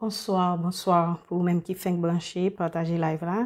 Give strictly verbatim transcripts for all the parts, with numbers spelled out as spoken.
Bonswa, bonswa pou ou menm ki fenk branche, pataje live la.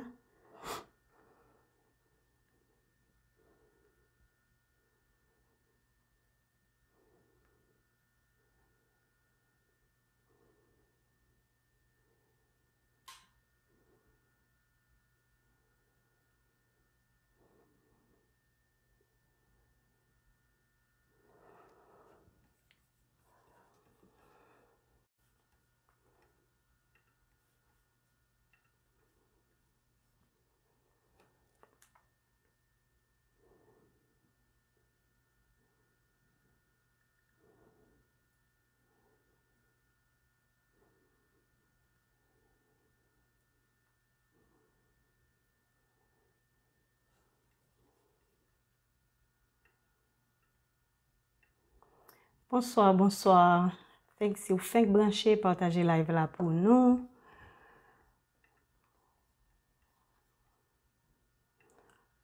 Bonswa, bonswa. Fenk, si w fenk branche, pataje live la pou nou.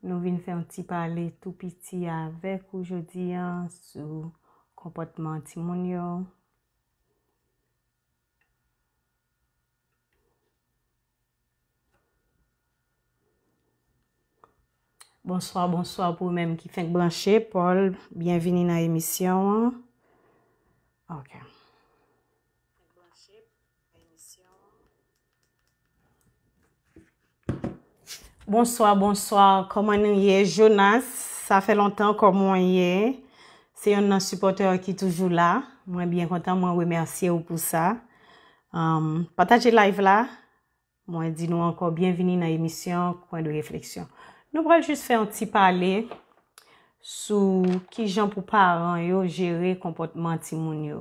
Nou vin fè yon ti pale tou piti avèk ou jodi a sou konpòtman timoun yo. Bonswa, bonswa pou ou menm ki fenk branche. Paul, byenvini nan emisyon an. Ok. Bonswa, bonswa. Kòman nou ye? Jonas, sa fè lontan, kòman w ye? Se youn nan sipòtè ki toujou la. Mwen byen kontan, mwen remèsye w pou sa. Um, pataje live la. Mwen di nou ankò byenvini nan emisyon Kwen de refleksyon. Nou pral jis fè yon ti pale sou kijan pou paran yo jere konpòtman timoun yo.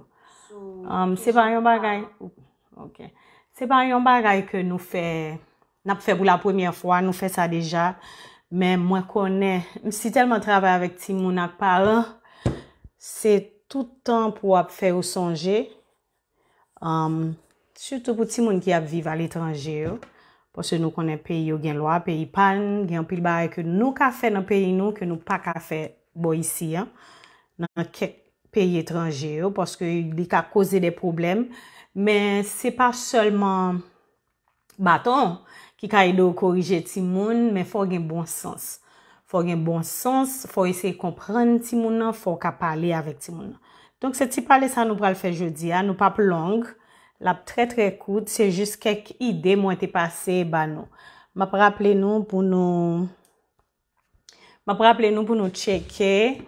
Um, se pa yon bagay, ok. Se pa yon bagay ke nou fè, n ap fè pou la premyè fwa, nou fè sa deja. Men mwen konnen, m si tèlman travay avèk timoun ak paran, se tout tan pou w ap fè yo sonje. Um, sitou pou timoun ki ap viv aletranje yo, paske nou konnen peyi yo gen lwa, peyi pa n, gen anpil bagay ke nou ka fè nan peyi nou ke nou pa ka fè bò isi an, nan kèk peyi etranje yo, paske li ka koze de pwoblèm. Men se pa sèlman baton ki ka ede w korije timoun, men fò w gen bon sans. Fò w gen bon sans, fò w eseye konprann timoun nan, fò w ka pale avèk timoun nan. Donk, se ti pale sa nou pral fè jodi a, nou p ap long, l ap trè, trè kout, se jis kèk ide mwen te pase ba nou. M ap raple nou pou nou M ap raple nou pou nou tcheke,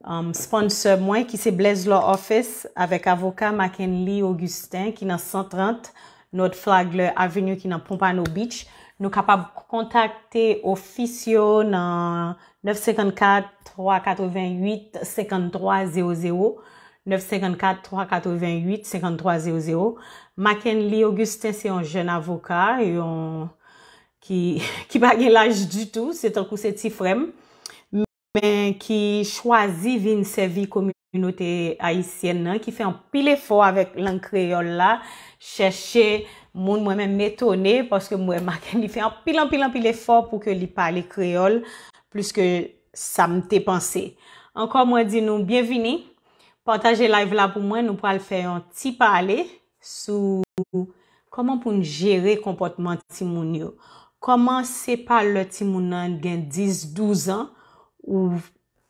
um, sponsor mwen ki se Blaise Law Office avèk avoka Mackenly Augustin ki nan san trant North Flagler Avenue ki nan Pompano Beach. Nou kapab kontakte ofis yo nan nèf senkannkat, twa katrevenn uit, senkanntwa zewo zewo, nèf senkannkat, twa katrevenn uit, senkanntwa zewo zewo. Mackenly Augustin se yon jèn avoka, yon ki, ki pa gen laj ditou, se tankou se ti frè m, men ki chwazi vin sèvi kominote ayisyèn nan, ki fè anpil efò avèk lang kreyòl la, chèche moun, mwen menm m etone, paske m wè Mackenly fè anpil, anpil, anpil efò pou ke li pale kreyòl, plis ke sa m te panse. Ankò, mwen di nou byenvini, pataje live la pou mwen, nou pral fè yon ti pale sou kòman pou n jere konpòtman timoun yo. Kòman se pa lè timoun nan gen dis, douz an, ou,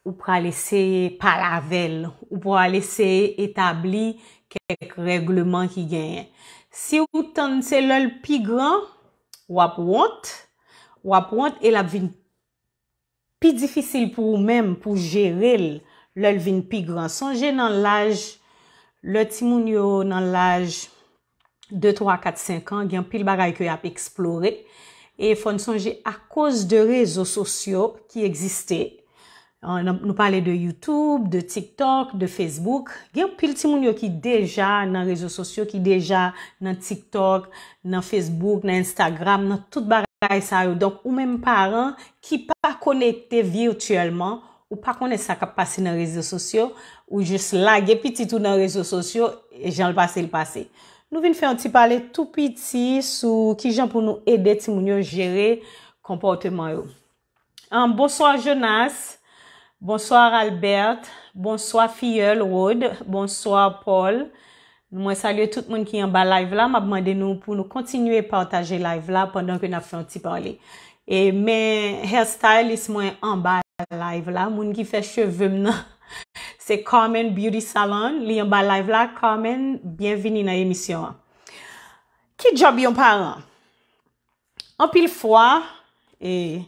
ou pral eseye pale avè l, ou pral eseye etabli kèk règleman ki genyen. Si w tann se lè l pi gran, w ap wont, w ap wont e l ap vin pi difisil pou ou menm pou jere l lè l vin pi gran. Sonje nan laj, lè timoun yo nan laj de, twa, kat, senk an, gen anpil bagay ke y ap eksplore. E fò n sonje akoz de rezo sosyo ki egziste. An, nou, nou pale de YouTube, de TikTok, de Facebook. Gen anpil timoun yo ki deja nan rezo sosyo, ki deja nan TikTok, nan Facebook, nan Instagram, nan tout bagay sa yo. Donk, ou menm paran ki pa konekte vityèlman, ou pa konnen sa k ap pase nan rezo sosyo, ou jis lage pitit ou nan rezo sosyo, e jan l pase, l pase. Nou vin fè yon ti pale tou piti sou kijan pou nou ede timoun yo jere konpòteman yo. Ahn, bonswa Jonas, bonswa Albert, bonswa Filleul Rod, bonswa Paul. Mwen salye tout moun ki anba live la. M ap mande nou pou nou kontinye pataje live la pandan ke n ap fè yon ti pale. E men hairstylist mwen anba live la, moun ki fè cheve m nan, se Carmen Beauty Salon. Li anba live la. Carmen, byenvini nan emisyon an. Ki djòb yon paran? Anpil fwa, e,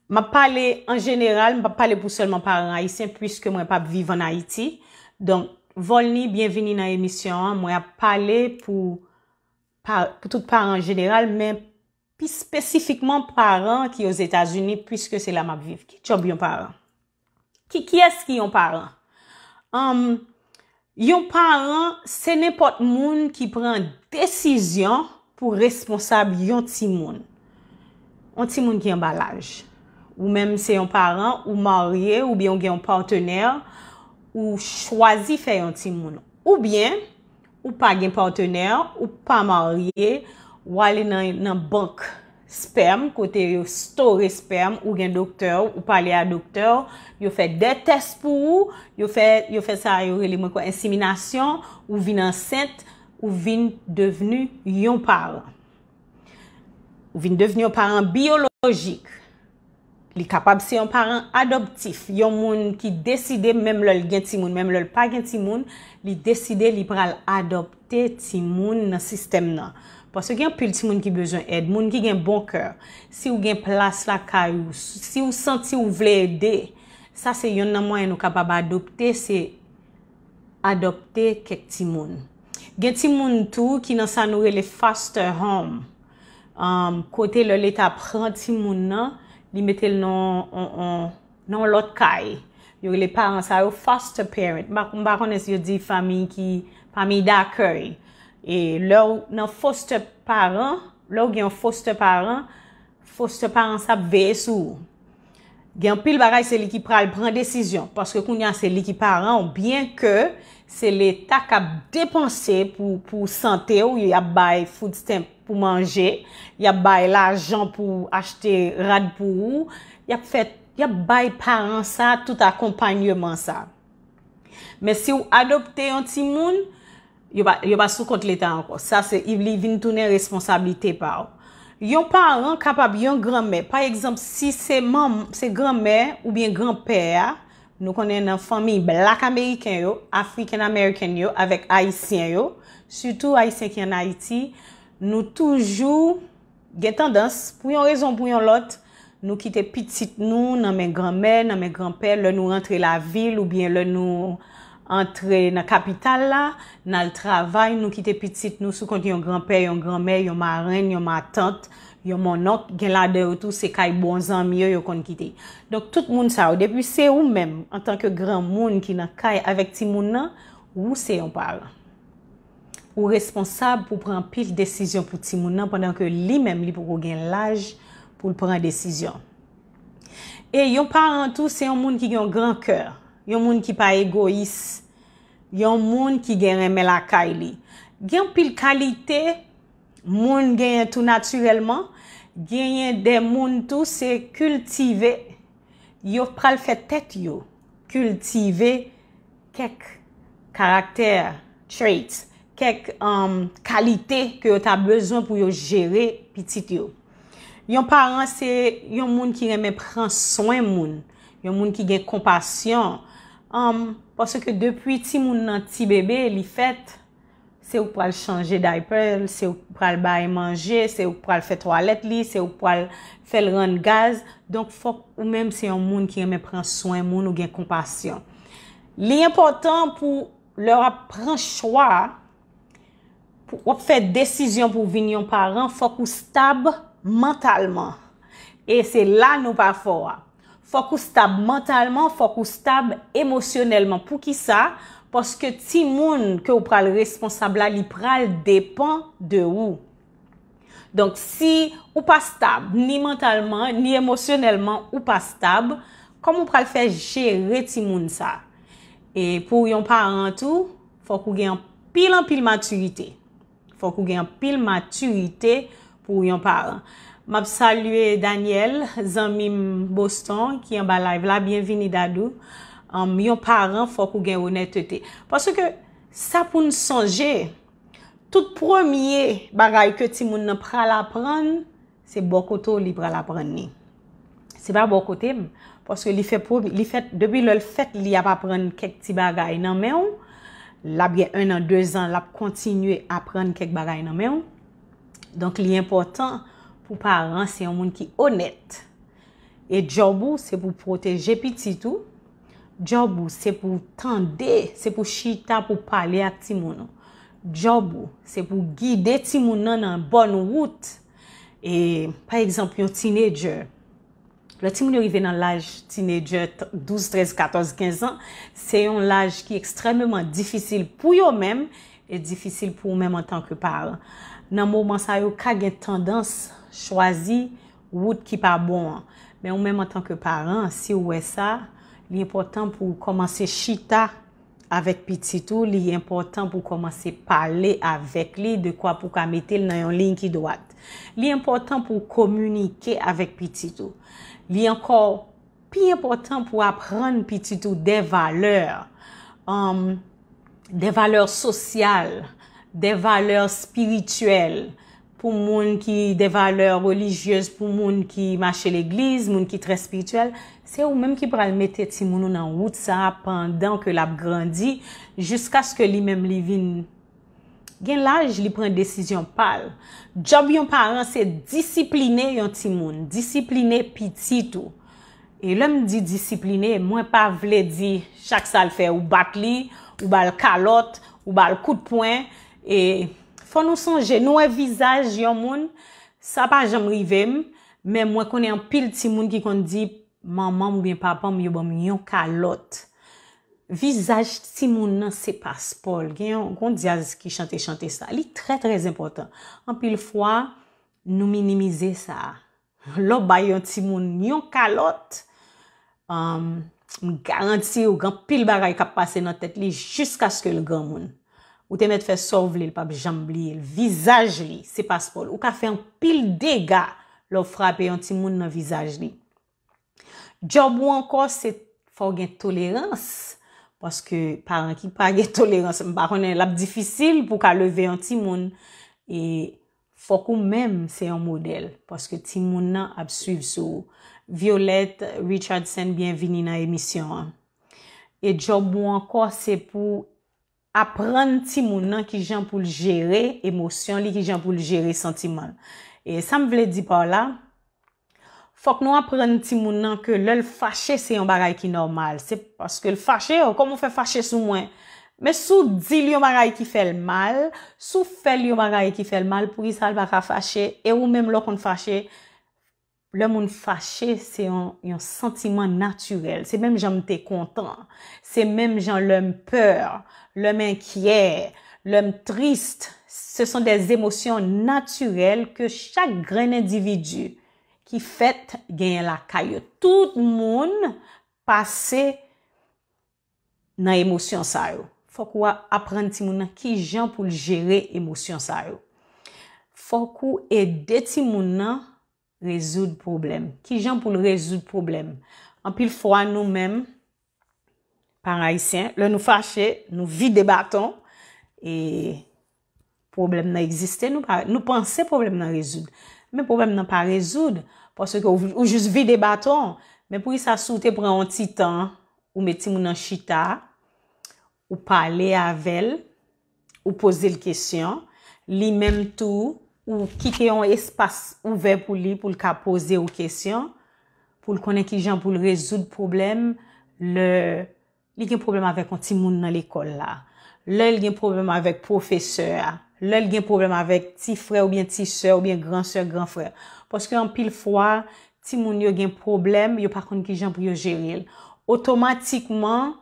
m ap pale an jeneral, m p ap pale pou sèlman paran ayisyen, puiske mwen p ap viv ann Ayiti. Donk, Volny, byenvini nan emisyon an. Mwen ap pale pou, pa, pou tout paran an jeneral, men pi espesifikman paran ki Ozetazini, puiske se la m ap viv. Ki djòb yon paran? Ki, kiyès ki yon paran? Anm, yon paran, se nenpòt moun ki pran desizyon pou responsab yon timoun. Yon timoun ki anba laj. Ou menm se yon paran, ou marye, oubyen ou gen yon patnè, ou chwazi fè yon timoun. Oubyen, ou pa gen patnè, ou pa marye, ou ale nan, nan bank spèm, kote yo store spèm, ou gen doktè, ou pale a doktè, yo fè de tès pou ou, yo fè, yo fè sa yo rele, mwen kwè, enseminasyon, ou vin ansent, ou vin devni yon paran. Ou vin devni yon paran biyolojik. Li kapab se yon paran adoptif, yon moun ki deside, menm lè l gen timoun, menm lè l pa gen timoun, li deside li pral adopte timoun nan sistèm nan. Paske gen anpil timoun ki bezwen èd, moun ki gen bon kè. Si w gen plas lakay ou, si w santi w vle ede, sa se yonn nan mwayen nou kapab adopte, se adopte kèk timoun. Gen timoun tou ki nan sa nou rele foster home. Um, kote lè Leta pran timoun nan, li mete l nan, nan, nan, nan yon lòt kay. Yo rele paran sa yo foster parent. M pa, m pa konnen si yo di fanmi ki, fanmi dakèy. E lè w nan foster paran, lè w gen yon foster paran, foster paran sa ap veye sou ou. Gen anpil bagay se li ki pral pran desizyon, paske kounye a se li ki paran w, byen ke se Leta k ap depanse pou, pou sante w, y ap bay food stamp pou manje, y ap bay lajan pou achte rad pou ou, y ap fè, y ap bay paran sa tout akonpayman sa. Men si w adopte yon timoun, yo pa, yo pa sou kont Leta ankò. Sa se, li vin tounen responsablite pa w. Yon paran kapab yon granmè. Pa egzanp, si se manm, se granmè oubyen granpè a, nou konnen nan fanmi black ameriken yo, African American yo, avèk Ayisyen yo, sitou Ayisyen ki ann Ayiti, nou toujou gen tandans, pou yon rezon ou pou yon lòt, nou kite pitit nou nan men granmè, nan men granpè, lè nou rantre lavil oubyen lè nou antre nan kapital la, n al travay, nou kite pitit nou sou kont yon granpè, yon granmè, yon marenn, yon matant, yon monnonk, gen ladan yo tou, se kay bon zanmi yo, yo konn kite. Donk, tout moun sa yo, depi se ou menm, antanke granmoun ki nan kay avèk timoun nan, ou se yon paran. Ou responsab pou pran anpil desizyon pou timoun nan, pandan ke li menm, li poko gen laj pou l pran desizyon. E yon paran tou, se yon moun ki gen yon gran kè, yon moun ki pa egoyis, yon moun ki gen renmen lakay li. Gen anpil kalite moun genyen tou natirèlman, genyen de moun tou se kiltive, yo pral fè tèt yo kiltive kèk karaktè, traits, kèk, um, kalite ke yo ta bezwen pou yo jere pitit yo. Yon paran se yon moun ki renmen pran swen moun, yon moun ki gen konpasyon. Um, paske depi timoun nan ti bebe, li fèt, se ou k pral chanje diaper l, se ou k pral bay manje, se ou k pral fè twalèt li, se ou k pral fè l rann gaz. Donk, fòk ou menm se yon moun ki renmen pran swen moun, ou gen konpasyon. Li enpòtan pou lè w ap pran chwa, pou w ap fè desizyon pou w vin yon paran, fòk ou stab mantalman. E se la nou pa fò a. Fòk ou stab mantalman, fòk ou stab emosyonèlman. Poukisa? Paske timoun ke w pral responsab la, li pral depann de ou. Donk, si ou pa stab, ni mantalman, ni emosyonèlman, ou pa stab, kòman ou pral fè jere timoun sa? E pou yon paran tou, fòk ou gen anpil, anpil matirite. Fòk ou gen anpil matirite pou yon paran. M ap salye Daniel, zanmi m Boston, ki anba live la. Byenvini, Dadou. Um, yon paran, fòk ou gen onètete. Paske, Sa pou n sonje, tout premye bagay ke timoun nan pral aprann, se bò kote w li pral aprann li. Se pa bò kote m, paske li fè, li fèt, depi lè l fèt, li ap aprann kèk ti bagay nan men w. L ap gen en an, de zan, l ap kontinye aprann kèk bagay nan men w. Donk, li enpòtan pou paran se yon moun ki onèt. E djòb ou, se pou pwoteje pitit ou. Djòb ou, se pou tande, se pou chita, pou pale ak timoun ou. Djòb ou, se pou gide timoun nan nan bòn wout. E, pa egzanp, yon teenager. Lè timoun yo rive nan laj teenager, t-, douz, trèz, katòz, kenz an, se yon laj ki ekstrèmeman difisil pou yo menm e difisil pou ou menm antanke paran. Nan moman sa yo, ka gen tandans chwazi wout ki pa bon an. Men ou menm antanke paran, si w wè sa, li enpòtan pou w kòmanse chita avèk pitit ou, li enpòtan pou w kòmanse pale avèk li de kwa pou w ka mete l nan yon liy ki dwat. Li enpòtan pou w kominike avèk pitit ou. Li ankò pi enpòtan pou w aprann pitit ou de valè, um, de valè sosyal, de valè espirityèl, pou moun ki de valè relijyez, pou moun ki mache legliz, moun ki trè espirityèl, se ou menm ki pral mete timoun ou nan wout sa a pandan ke l ap grandi, jiskaske li menm li vin gen laj, li pran desizyon pa l. Djòb yon paran se disipline yon timoun, disipline pitit ou. E lè m di disipline, mwen pa vle di chak sa l fè, ou bat li, ou ba l kalòt, ou ba l kout pwen. E fò nou sonje, nou wè vizaj yon moun, sa pa janm rive m, men mwen konnen anpil timoun ki konn di, manman m oubyen papa m, yo ban m yon kalòt. Vizaj timoun nan se paspò l. Gen yon, gen yon dyaz ki chante chante sa. Li trè, trè enpòtan. Anpil fwa, nou minimize sa. Lè w bay yon timoun yon kalòt, um, m garanti w, gen anpil bagay k ap pase nan tèt li jiskaske l granmoun. Ou te mèt fè sa w vle, l p ap janm bliye l. Vizaj li, se paspò l. Ou ka fè anpil dega lè w frape yon timoun nan vizaj li. Djòb ou ankò, se fò w gen tolerans. Paske paran ki pa gen tolerans, m pa konnen, l ap difisil pou w ka leve yon timoun. E fòk ou menm se yon modèl, paske timoun nan ap swiv sou ou. Violette Richardson, byenvini nan emisyon an. E djòb ou ankò, se pou aprann timoun nan kijan pou l jere emosyon li, kijan pou l jere santiman l. E sa m vle di pa la, fòk nou aprann timoun nan ke lè l fache, se yon bagay ki nòmal. Se paske l fache, o, kòman w fè fache sou mwen? Men si w di l yon bagay ki fè l mal, si w fè l yon bagay ki fè l mal, poukisa l pa ka fache? E ou menm, lè w konn fache, lè moun fache, se yon, yon santiman natirèl. Se menm jan m te kontan. Se menm jan lè m pè, lè m enkyè, lè m tris. Ce sont des émotions naturelles que chak grenn endividi ki fèt genyen lakay yo. Tout moun pase nan emosyon sa yo. Fòk ou a-, aprann timoun nan kijan pou l jere emosyon sa yo. Fòk ou ede timoun nan rezoud pwoblèm. Kijan pou l rezoud pwoblèm? Anpil fwa, nou menm, paran ayisyen, lè nou fache, nou vide baton, e pwoblèm nan egziste, nou pa, nou panse pwoblèm nan rezoud. Men pwoblèm nan pa rezoud, paske ou, ou jis vide baton. Men poukisa si w te pran yon ti tan, ou met timoun nan chita, ou pale avè l, ou poze l kesyon, li menm tou, ou kite yon espas ouvè pou li, pou l ka poze w kesyon, pou l konnen kijan pou l rezoud pwoblèm lè li gen pwoblèm avèk yon timoun nan lekòl la, lè l gen pwoblèm avèk pwofesè a, lè l gen pwoblèm avèk ti frè oubyen ti sè oubyen gran sè, gran frè. Paske anpil fwa, timoun yo gen pwoblèm, yo pa konn kijan pou yo jere l. Otomatikman,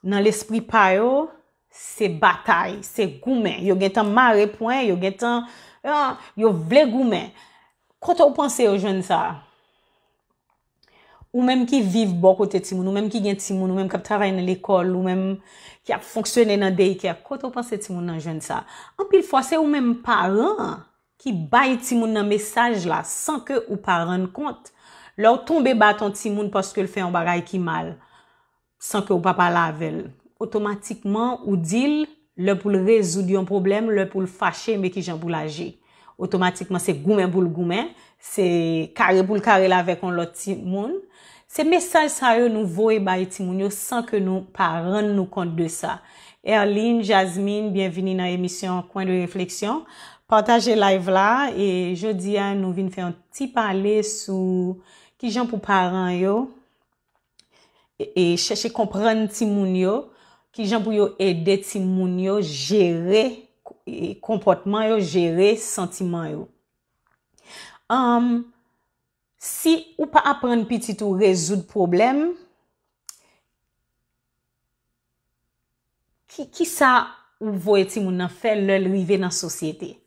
nan lespri pa yo, se batay, se goumen. Yo gentan mare pwen, yo gentan, ah, yo vle goumen. Kote w panse yo jwenn sa? Ou menm ki viv bò kote timoun, ou menm ki gen timoun, ou menm k ap travay nan lekòl, ou menm ki ap fonksyone nan daycare, kote w panse timoun nan jwenn sa? Anpil fwa, se ou menm paran an ki bay timoun nan mesaj la san ke ou pa rann kont. Lè w tonbe bat yon timoun paske l fè yon bagay ki mal, san ke w pa pale avè l, otomatikman ou di l, lè pou l rezoud yon pwoblèm, lè pou l fache, men kijan pou l aji. Otomatikman, se goumen pou l goumen, se kare pou l kare l avèk yon lòt timoun. Se mesaj sa yo nou voye bay timoun yo san ke nou pa rann nou kont de sa. Erline, Jasmine, byenvini nan emisyon Coin de Réflexion. Pataje live la e jodi a nou vin fè yon ti pale sou kijan pou paran yo e, e chèche konprann timoun yo, kijan pou yo ede timoun yo jere e, konpòtman yo, jere santiman yo. Anm, si ou pa aprann pitit ou rezoud pwoblèm, ki, ki sa ou voye timoun nan fè lè l rive nan sosyete?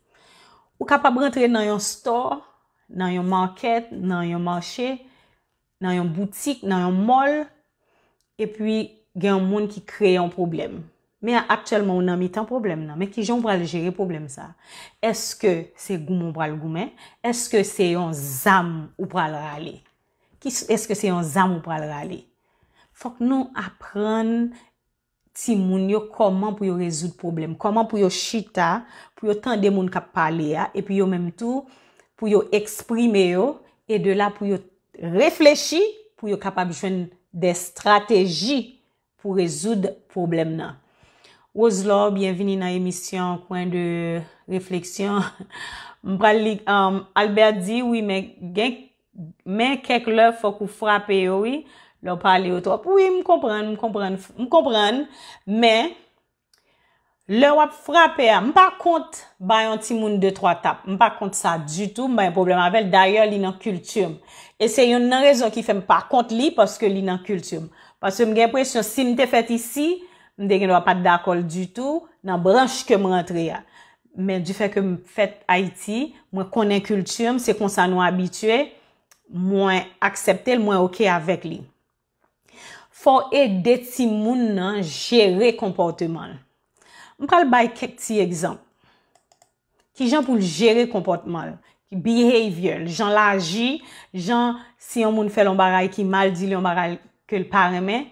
Ou kapab rantre nan yon store, nan yon market, nan yon mache, nan yon boutik, nan yon mall, epi gen yon moun ki kreye yon pwoblèm. Men aktyèlman ou nan mitan pwoblèm nan. Men kijan ou pral jere pwoblèm sa? Èske se goumen ou pral goumen? Èske se yon zam ou pral rale? Ki, èske se yon zam ou pral rale? Fòk nou aprann timoun yo kòman pou yo rezoud pwoblèm, kòman pou yo chita, pou yo tande moun k ap pale a, epi yo menm tou, pou yo eksprime yo, e de la pou yo reflechi, pou yo kapab jwenn de estrateji pou rezoud pwoblèm nan. Roselor, byenvini nan emisyon Coin de Réflexion. M pral li, um, Albert di, wi, men gen, men kèk lè fòk ou frape yo, wi. Lè w pale yo twòp. Wi, m konprann, m konprann, m konprann, men lè w ap frape a, m pa kont ba yon timoun de twa tap. M pa kont sa ditou, m pa gen pwoblèm avè l. Dayè, li nan kilti m. E se youn nan rezon ki fè m pa kont li, paske li nan kilti m. Paske m gen enpresyon, si m te fèt isi, m te gen dwa pa t dakò l ditou, nan branch ke m rantre a. Men difè ke m fèt Ayiti, mwen konnen kilti m, se konsa nou abitye, mwen aksepte l, mwen oke avèk li. Fò w ede timoun nan jere konpòteman l. M pral bay kèk ti egzanp. Kijan pou l jere konpòtman l? Behavior, jan l aji, jan si yon moun fè l yon bagay ki mal, di l yon bagay ke l pa renmen,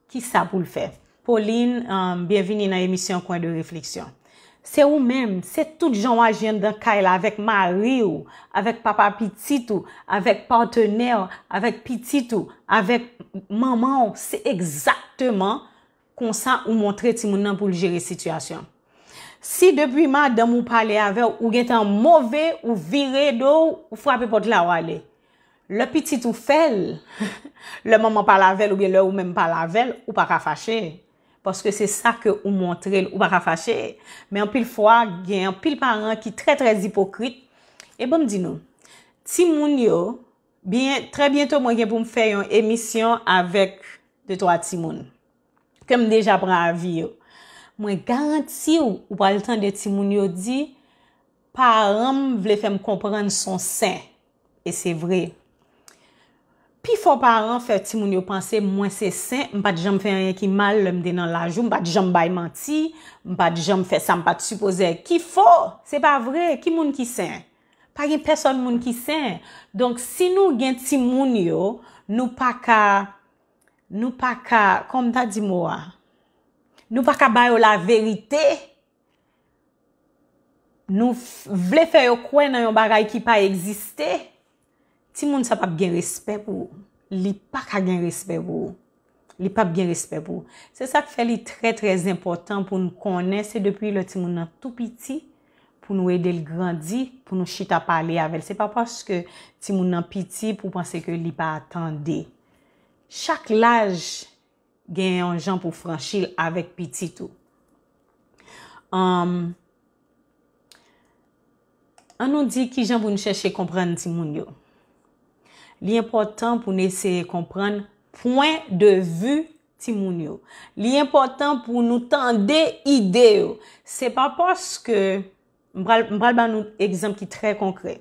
ki sa pou l fè? Pauline, um, byenvini nan emisyon Coin de Réflexion. Se ou menm, se tout jan w aji anndan kay la avèk mari w, avèk papa pitit ou, avèk patnè w, avèk pitit ou, avèk manman w, se egzakteman konsa ou montre timoun nan pou l jere sitiyasyon. Si depi madanm ou pale avè w, ou gentan move, ou vire do w, ou frape pòt la, ou ale. Lè pitit ou fè l, lè manman pale avè l oubyen lè ou menm pale avè l, ou pa ka fache. Paske se sa ke ou montre l, ou pa ka fache. Men anpil fwa, gen anpil paran ki trè, trè ipokrit. E ban m di nou, timoun yo, byen, trè byento mwen gen pou m fè yon emisyon avèk de twa timoun ke m deja pran avi yo. Mwen garanti w, ou pral tande timoun yo di, paran m vle fè m konprann s on sen. E se vre. Pifò paran fè timoun yo panse mwen se sen, m pa t janm fè anyen ki mal lè m te nan laj ou, m pa t janm bay manti, m pa t janm fè sa m pa t sipoze. Ki fo! Se pa vre! Ki moun ki sen? Pa gen pèsòn moun ki sen. Donk, si nou gen timoun yo, nou pa ka, nou pa ka, kòman m ta di mo a? Nou pa ka ba yo laverite. Nou f-, vle fè yo kwè nan yon bagay ki pa egziste. Timoun sa p ap gen respè pou ou. Li pa ka gen respè pou ou. Li p ap gen respè pou ou. Se sa k fè li trè, trè enpòtan pou n konnen se depi lè timoun nan tou piti, pou nou ede l grandi, pou nou chita pale avè l. Se pa paske timoun nan piti pou w panse ke li pa tande. Chak laj gen yon jan pou franchi l avèk pitit ou. Anm, ann nou di kijan pou n chèche konprann timoun yo. Li enpòtan pou n eseye konprann pwen de vi timoun yo. Li enpòtan pou nou tande ide yo. Se pa paske, m pral, m pral ba nou egzanp ki trè konkrè.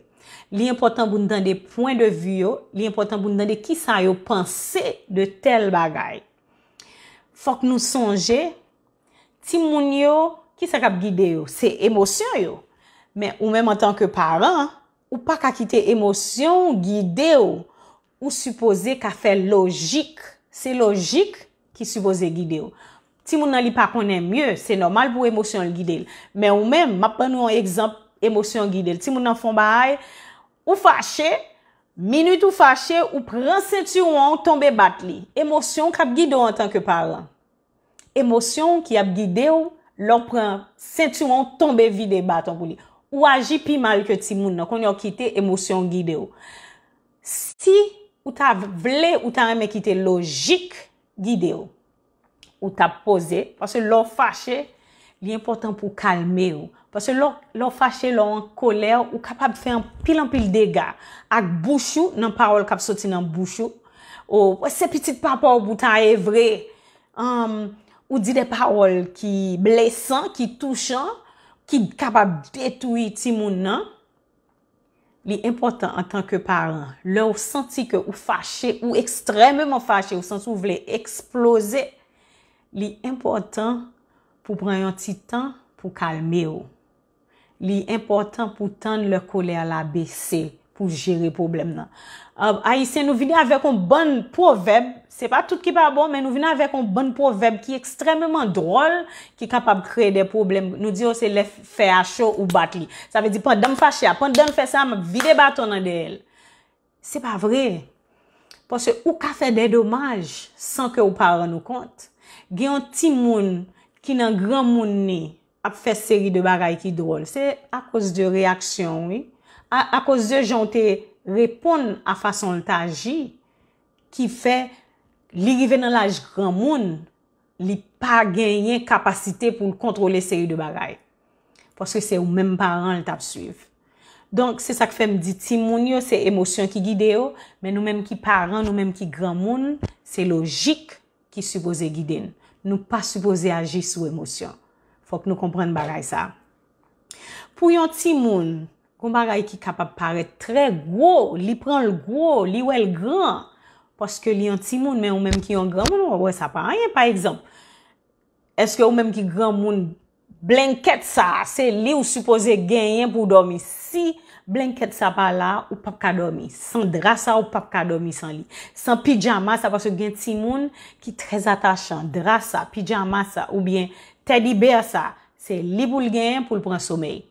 Li enpòtan pou n tande pwen de vi yo, li enpòtan pou n tande kisa yo panse de tèl bagay. Fòk nou sonje, timoun yo, kisa k ap gide yo? Se emosyon yo. Men ou menm antanke paran, ou pa ka kite emosyon w gide w. Ou sipoze ka fè lojik. Se lojik ki sipoze gide w. Timoun nan li pa konnen mye, se nòmal pou emosyon l gide l. Men ou menm, m ap ban nou yon egzanp, emosyon gide l. Timoun nan fè yon bagay, ou fache, minit ou fache, ou pran sentiwon, ou tonbe bat li. Emosyon w k ap gide w antanke paran. Emosyon w ki ap gide w lè w pran sentiwon, ou tonbe vide baton pou li. Ou aji pi mal ke timoun nan. Kounye a w kite emosyon w gide w. Si ou ta vle, ou ta renmen kite lojik gide w, ou t ap poze, paske lè w fache, li enpòtan pou w kalme w. Paske lè w, lè w fache, lè w an kolè, ou kapab fè anpil, anpil dega ak bouch ou, nan pawòl k ap soti nan bouch ou. O, se pitit papa w pou w ta ye vre. Anm, ou di de pawòl ki blesan, ki touchan, ki kapab detwi timoun nan. Li enpòtan antanke paran, lè w santi ke ou fache, ou ekstrèmeman fache, ou santi ou vle eksploze, li enpòtan pou pran yon ti tan pou kalme w. Li enpòtan pou tann lè kolè la bese, pou jere pwoblèm nan. Ah, Ayisyen, nou vini avèk yon bann pwovèb, se pa tout ki pa bon, men nou vini avèk yon bann pwovèb ki ekstrèmeman dwòl, ki kapab kreye de pwoblèm. Nou di yo se lè fè a cho ou bat li. Sa vle di pandan m fache a, pandan l fè sa, m ap vide baton nan dèyè l. Se pa vre. Paske ou ka fè de domaj san ke ou pa rann ou kont. Gen yon timoun ki nan granmoun ni ap fè seri de bagay ki dwòl. Se akoz de reyaksyon, wi. A, akoz de jan w te reponn a fason l t aji, ki fè li rive nan laj granmoun, li pa genyen kapasite pou l kontwole seri de bagay. Paske se ou menm paran l t ap swiv. Donk, se sa k fè m di timoun yo, se emosyon ki gide yo, men nou menm ki paran, nou menm ki granmoun, se lojik ki sipoze gide n. Nou pa sipoze aji sou emosyon. Fòk nou konprann bagay sa. Pou yon timoun, gon bagay ki kapab parèt trè gwo, li pran l gwo, li wè l gran, paske li yon timoun, men ou menm ki yon granmoun, ou wè sa pa anyen. Pa egzanp, èske ou menm ki granmoun, blankèt sa, se li ou sipoze genyen pou w dòmi? Si blankèt sa pa la, ou p ap ka dòmi. San dra sa, ou p ap ka dòmi san li. San pijama sa, paske gen timoun ki trè atachan. Dra sa, pijama sa, oubyen teddy bear sa, se li pou l genyen pou l pran somèy.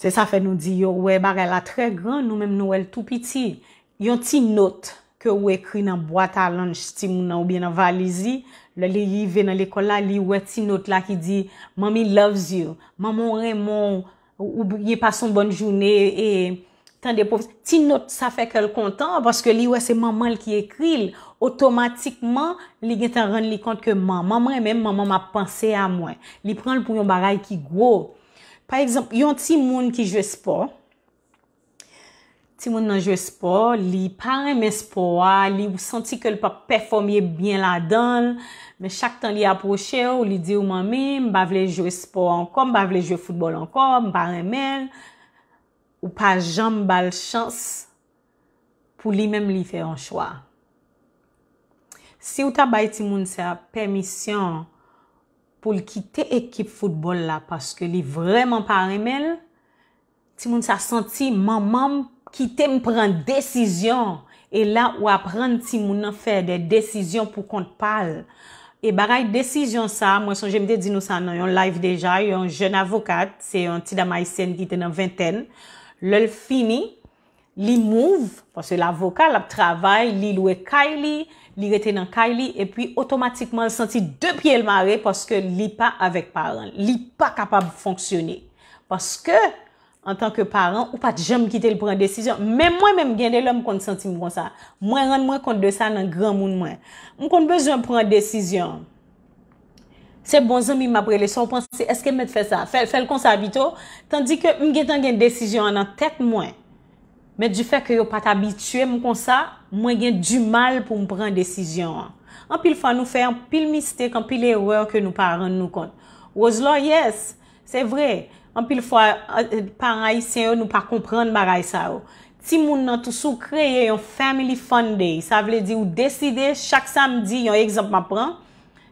Se sa fè nou di yo wè bagay la trè gran, nou menm nou wè l tou piti. Yon ti not ke ou ekri nan bwat a lanch timoun nan oubyen nan valiz li, lè li rive nan lekòl la, li wè ti not la ki di, "Mommy loves you." Manman w renmen w, ou, ou byen pase yon bòn jounen, e, tande pwofesè. Ti not sa fè kè l kontan, paske li wè se manman l ki ekri l. Otomatikman, li gentan rann li kont ke manman m renmen m, manman m ap panse a mwen. Li pran l pou yon bagay ki gwo. Pa egzanp, yon timoun ki jwe spò, timoun nan jwe spò, li pa renmen spò a, li, ou santi ke l p ap pèfòme byen ladan l, men chak tan li apwoche w, li di w, "Manmi, m pa vle jwe spò ankò, m pa vle jwe foutbòl ankò, m pa renmen l." Ou pa janm ba l chans pou li menm li fè yon chwa. Si w ta bay timoun sa pèmisyon pou l kite ekip foutbòl la paske li vrèman pa renmen l, timoun sa santi, "Manman m kite m pran desizyon." E la ou aprann timoun nan fè de desizyon pou kont pa l. E bagay desizyon sa, mwen sonje m te di nou sa nan yon live deja, yon jèn avokat, se yon ti dam ayisyèn ki te nan ventèn, lè l fini, li move, paske l avoka, l ap travay, li lwe kay li, li rete nan kay li, epi otomatikman l santi de pye l mare paske li pa avèk paran l. Li pa kapab fonksyone. Paske, antanke paran, ou pa t janm kite l pran desizyon. Menm mwen menm, gen de lè m konn santi m konsa. Mwen rann mwen kont de sa nan granmoun mwen. M konn bezwen pran desizyon. Se bon zanmi m ap rele, sa w panse, èske m mèt fè sa? Fè, fè l konsa pito. Tandike m gentan gen desizyon an nan tèt mwen. Men difè ke yo pa t abitye m konsa, mwen gen dimal pou m pran desizyon an. Anpil fwa, nou fè anpil mistake, anpil erè ke nou pa rann nou kont. Roselor, yes, se vre. Anpil fwa, eh, paran ayisyen yo, nou pa konprann bagay sa yo. Timoun nan tou, si w kreye yon family fun day, sa vle di ou deside chak samdi, yon egzanp m ap pran,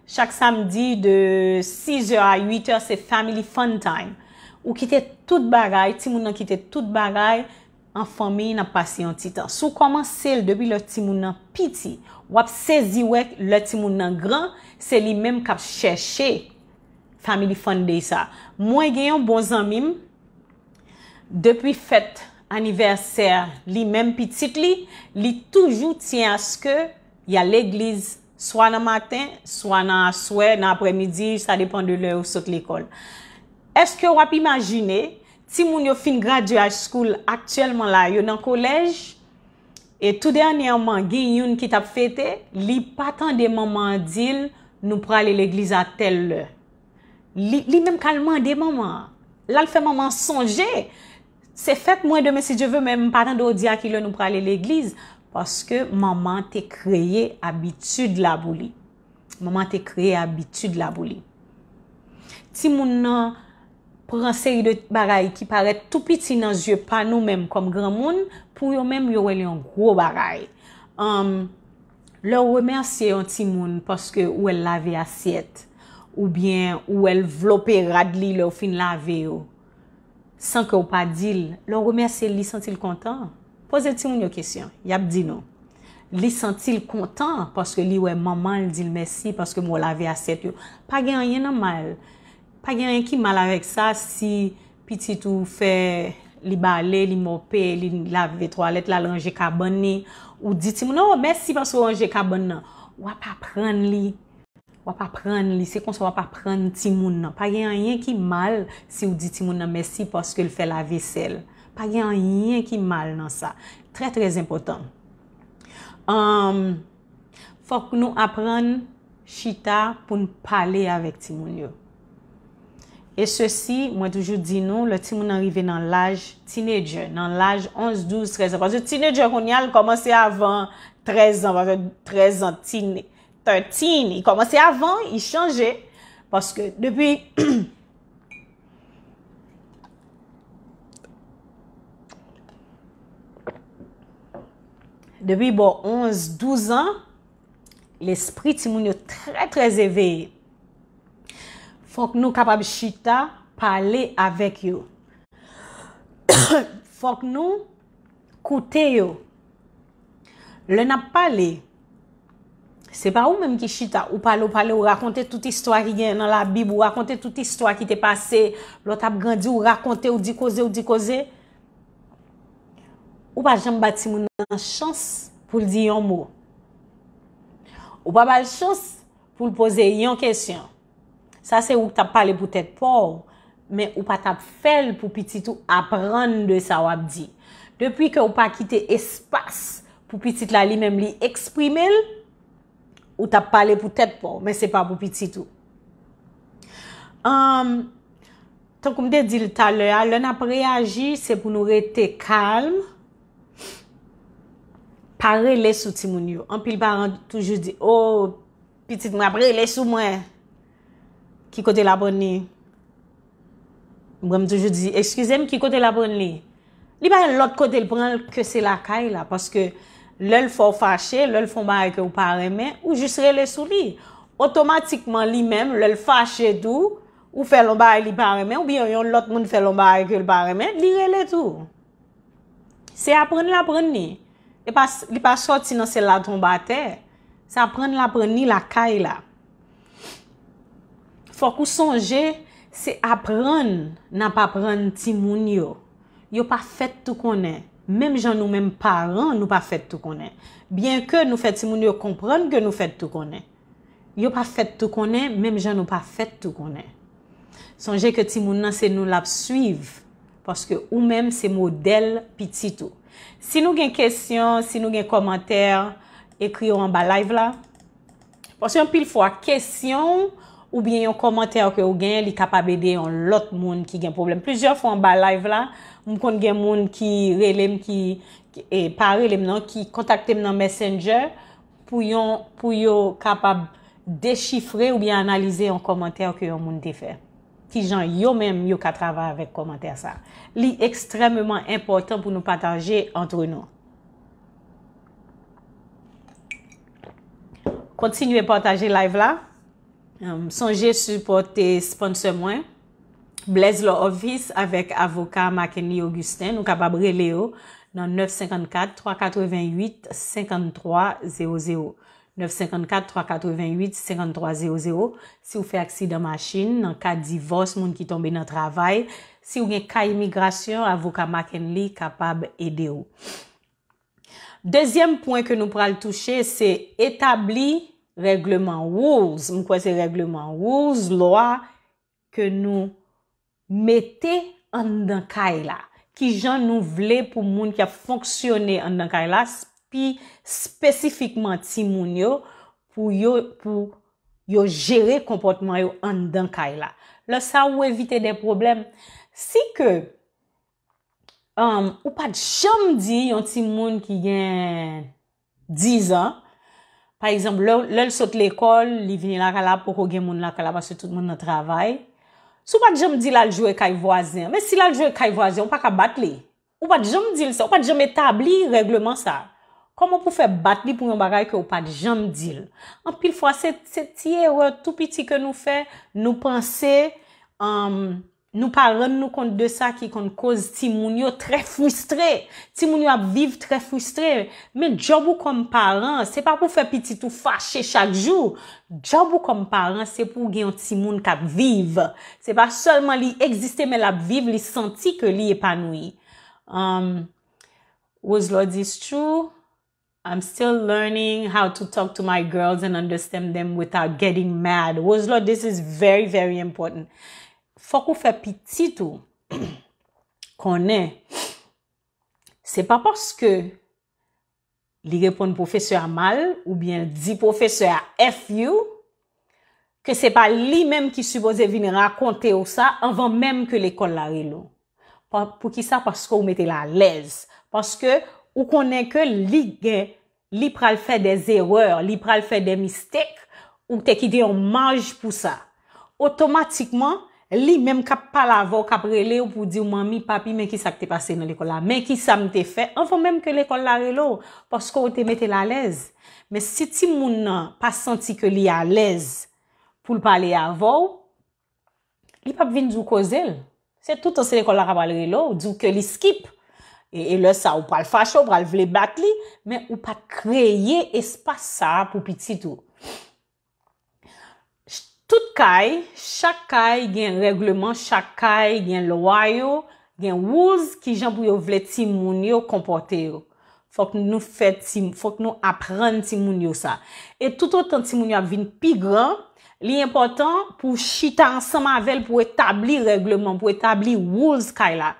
chak samdi de sizè a uitè, se family fun time. Ou kite tout bagay, timoun nan kite tout bagay, an fanmi, n ap pase yon ti tan. Si w kòmanse l depi lè timoun nan piti, W ap sezi wè lè timoun nan gran, se li menm k ap chèche Family Fun Day sa. Mwen gen yon bon zanmi m, depi fèt anivèsè li menm pitit li, li toujou tyen aske y al legliz, swa nan maten, swa nan aswè, nan aprèmidi, sa depann de lè yo sot lekòl. Èske w ap imajine, timoun yo fin gradye high school aktyèlman la, yo nan kolèj, e tou dènyèman, gen youn ki t ap fete, li pa tande manman an di l, nou prale legliz a tèl lè. Li, li menm k al mande manman an. L al fè manman an sonje. Se fèt mwen demen, si Dye ve, men m pa tande w di a ki lè nou prale legliz. Paske manman an te kreye abitid la pou li. Manman an te kreye abitid la pou li. Timoun nan pran seri de bagay ki parèt tou piti nan zye pa nou menm kòm granmoun, pou yo menm, yo wè l yon gwo bagay. Anm, lè w remèsye yon timoun paske ou wè l lave asyèt, oubyen ou wè l vlope rad li lè w fin lave yo, san ke w pa di l, lè w remèsye l, li santi l kontan. Poze timoun yo kesyon, y ap di nou. Li santi l kontan paske li wè manman l di l mèsi paske m wè w lave asyèt yo. Pa gen anyen nan mal. Pa gen anyen ki mal avèk sa si pitit ou fè li bale, li mope, li lave twalèt la, l ranje kabann li. Ou di timoun nan, "O, mèsi paske w ranje kabann nan." W ap aprann li. W ap aprann li. Se konsa w ap aprann timoun nan. Pa gen anyen ki mal si w di timoun nan mèsi paske l fè lavesèl. Pa gen anyen ki mal nan sa. Trè, trè enpòtan. Anm, fòk nou aprann chita pou n pale avèk timoun yo. E sesi, mwen toujou di nou, lè timoun nan rive nan laj teenager, nan laj onz, douz, trèz an, paske teenager kounye a, l kòmanse avan trèz an, paske trèz an, teen, thirteen, li kòmanse avan, li chanje, paske depi, depi bò onz, douz an, lespri timoun yo trè, trè eveye. Fòk nou kapab chita, pale avèk yo. Fòk nou koute yo. Lè n ap pale, se pa ou menm ki chita, ou pale, ou pale, ou rakonte tout istwa ki gen nan Labib, ou rakonte tout istwa ki te pase, lè w t ap grandi, ou rakonte, ou di koze, ou di koze. Ou pa janm ba timoun nan chans pou l di yon mo. Ou pa ba l chans pou l poze yon kesyon. Sa se ou k t ap pale pou tèt pa w, men ou pa t ap fè l pou pitit ou aprann de sa w ap di. Depi ke ou pa kite espas pou pitit la li menm li eksprime l, ou t ap pale pou tèt pa w, men se pa pou pitit ou. Anm, tankou m te di l talè a, lè n ap reyaji, se pou nou rete kalm, pa rele sou timoun yo. Anpil paran toujou di, "O, pitit mwen ap rele sou mwen. Ki kote l aprann li?" Mwen, m toujou di, "Eskize m, ki kote l aprann li?" Li pa gen lòt kote l pran l ke se lakay la, paske lè l fè w fache, lè l fè yon bagay ke w pa renmen, ou jis rele sou li. Otomatikman, li menm, lè l fache tou, ou fè l yon bagay li pa renmen, oubyen yon lòt moun fè l yon bagay ke l pa renmen, li rele tou. Se aprann l aprann li. E pa, li pa sòti nan syèl la tonbe atè. Se aprann l aprann li lakay la. Fòk ou sonje, se aprann n ap aprann timoun yo. Yo pa fèt tou konnen. Menm jan nou menm paran, nou pa fèt tou konnen. Byenke nou fè timoun yo konprann ke nou fèt tou konnen. Yo pa fèt tou konnen, menm jan nou pa fèt tou konnen. Sonje ke timoun nan se nou l ap swiv, paske ou menm se modèl pitit ou. Si nou gen kesyon, si nou gen kòmantè, ekri yo anba live la. Paske anpil fwa, kesyon oubyen yon kòmantè ke ou genyen, li kapab ede yon lòt moun ki gen pwoblèm. Plizyè fwa anba live la, m konn gen moun ki rele m, ki, ki, e, pa rele m non, ki kontakte m nan Messenger pou yon, pou yo kapab dechifre oubyen analize yon kòmantè ke yon moun te fè. Kijan yo menm yo ka travay avèk kòmantè sa. Li ekstrèmeman enpòtan pou nou pataje antre nou. Kontinye pataje live la. Em, sonje sipòte sponsor mwen, Blaise Law Office avèk avoka Mackenly Augustin. Nou kapab rele yo nan nèf senkannkat, twa katrevenn uit, senkanntwa zewo zewo. nèf senkannkat twa katrevenn uit senkanntwa zewo zewo. Si w fè aksidan machin, nan ka divòs, moun ki tonbe nan travay, si w gen ka imigrasyon, avoka McKinley kapab ede w. Dezyèm pwen ke nou pral touche, se etabli règleman, rules. M kwè se règleman, rules, lwa ke nou mete anndan kay la. Kijan nou vle pou moun ki ap fonksyone anndan kay la, pi espesifikman timoun yo, pou yo, pou yo jere konpòtman yo anndan kay la. Lè sa, ou evite de pwoblèm. Si ke um, ou pa t janm di yon timoun ki gen diz an, pa egzanp, lè, lè l sot lekòl, li vini lakay la, poko gen moun lakay la paske tout moun nan travay. Si w pa t janm di l al jwe kay vwazen an, men si l al jwe kay vwazen an, ou pa ka bat li. Ou pa t janm di l sa, ou pa t janm etabli règleman sa. Kòman pou fè bat li pou yon bagay ke w pa t janm di l? Anpil fwa, se, se ti erè tou piti ke nou fè, nou panse, um, nou pa rann nou kont de sa ki konn koz timoun yo trè fristre. Timoun yo ap viv trè fristre. Men djòb ou kòm paran, se pa pou fè pitit ou fache chak jou. Djòb ou kòm paran, se pou w gen yon timoun k ap viv. Se pa sèlman li egziste, men l ap viv, li santi ke li epanoui. Um, Rose Lord is true. I'm still learning how to talk to my girls and understand them without getting mad. Rose Lord, this is very, very important. Fòk ou fè pitit ou konnen, se pa paske li reponn pwofesè a mal oubyen l di pwofesè a F you, ke se pa li menm ki sipoze vin rakonte w sa anvan menm ke lekòl la rele w. Pa, poukisa? Paske w mete l alèz. Paske ou konnen ke li gen, li pral fè des erreurs, li pral fè des mistakes, ou te kite yon maj pou sa. Otomatikman, li menm k ap pale avè w, k ap rele w pou di w, "Manmi, papi, men kisa k te pase nan lekòl la, men kisa m te fè," anvan menm ke lekòl la rele w, paske w te mete l alèz. Men si timoun nan pa santi ke li alèz pou l pale avè w, li p ap vin di w koze l. Se toutan se lekòl la k ap al rele w, di w ke li skip. E, e lè sa, ou pral fache, ou pral vle bat li, men ou pa t kreye espas sa a pou pitit ou. Tout kay, chak kay gen règleman, chak kay gen lwa yo, gen rules, kijan pou yo vle timoun yo konpòte yo. Fòk nou fè ti, fòk nou aprann timoun yo sa. E toutotan timoun yo ap vin pi gran, li enpòtan pou w chita ansanm avè l, pou w etabli règleman, pou w etabli rules kay la.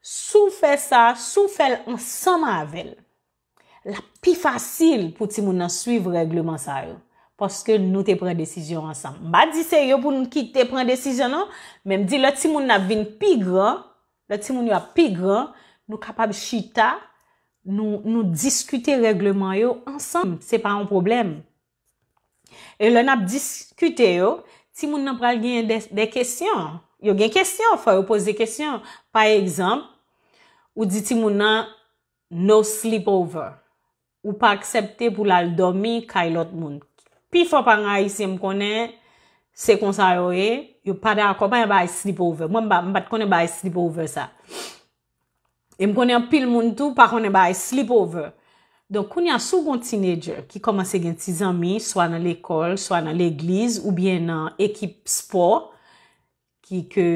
Si w fè sa, si w fè l ansanm avè l, l ap pi fasil pou timoun nan swiv règleman sa yo. Paske nou te pran desizyon ansanm. M pa di se yo pou n kite pran desizyon, non, men m di lè timoun nan ap vin pi gran, lè timoun yo ap pi gran, nou kapab chita, nou, nou diskite règleman yo ansanm. Se pa yon pwoblèm. E lè n ap diskite yo, timoun nan pral genyen de, de kesyon. Yo gen kesyon, fò yo poze kesyon. Pa egzanp, ou di timoun nan, "No sleepover." Ou pa aksepte pou l al dòmi kay lòt moun. Pifò paran ayisyen m konnen, se konsa yo ye, yo pa dakò, pa gen bagay sleepover. Mwen, m pa, m pa t konnen bagay sleepover sa. E m konnen anpil moun tou pa konnen bagay sleepover. Donk, kounye a, si w gen yon teenager ki kòmanse gen ti zanmi, swa nan lekòl, swa nan legliz, oubyen nan ekip spò, ki ke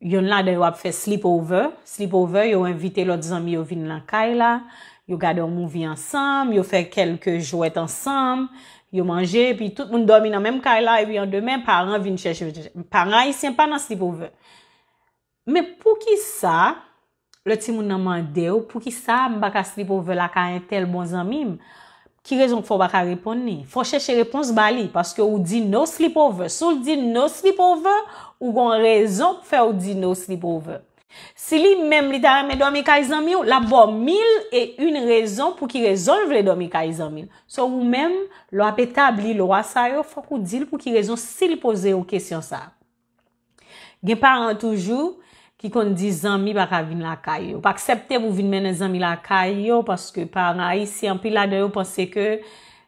yonn ladan yo ap fè sleepover. Sleepover, yo envite lòt zanmi yo vin nan kay la, yo gade yon movie ansanm, yo fè kèlke jwèt ansanm, yo manje, epi tout moun dòmi nan menm kay la, epi an demen, paran vin chèche. Paran ayisyen pa nan sleepover. Men poukisa, lè timoun nan mande w, "Poukisa m pa ka sleepover lakay entèl bon zanmi m?" Ki rezon k fè w pa ka reponn li? Fò w chèche repons ba li, paske ou di no sleepover. Si w di no sleepover, ou gen yon rezon k fè w di no sleepover. Si li menm li ta renmen dòmi kay zanmi w, l ap ba w mil e yon rezon pou ki rezon l vle dòmi kay zanmi l. So ou menm, lè w ap etabli lwa sa yo, fòk ou di l pou ki rezon si l poze w kesyon sa. Gen paran toujou ki konn di zanmi pa ka vin lakay yo. Pa aksepte pou vin mennen zanmi lakay yo, paske paran ayisyen, anpil ladan yo panse ke,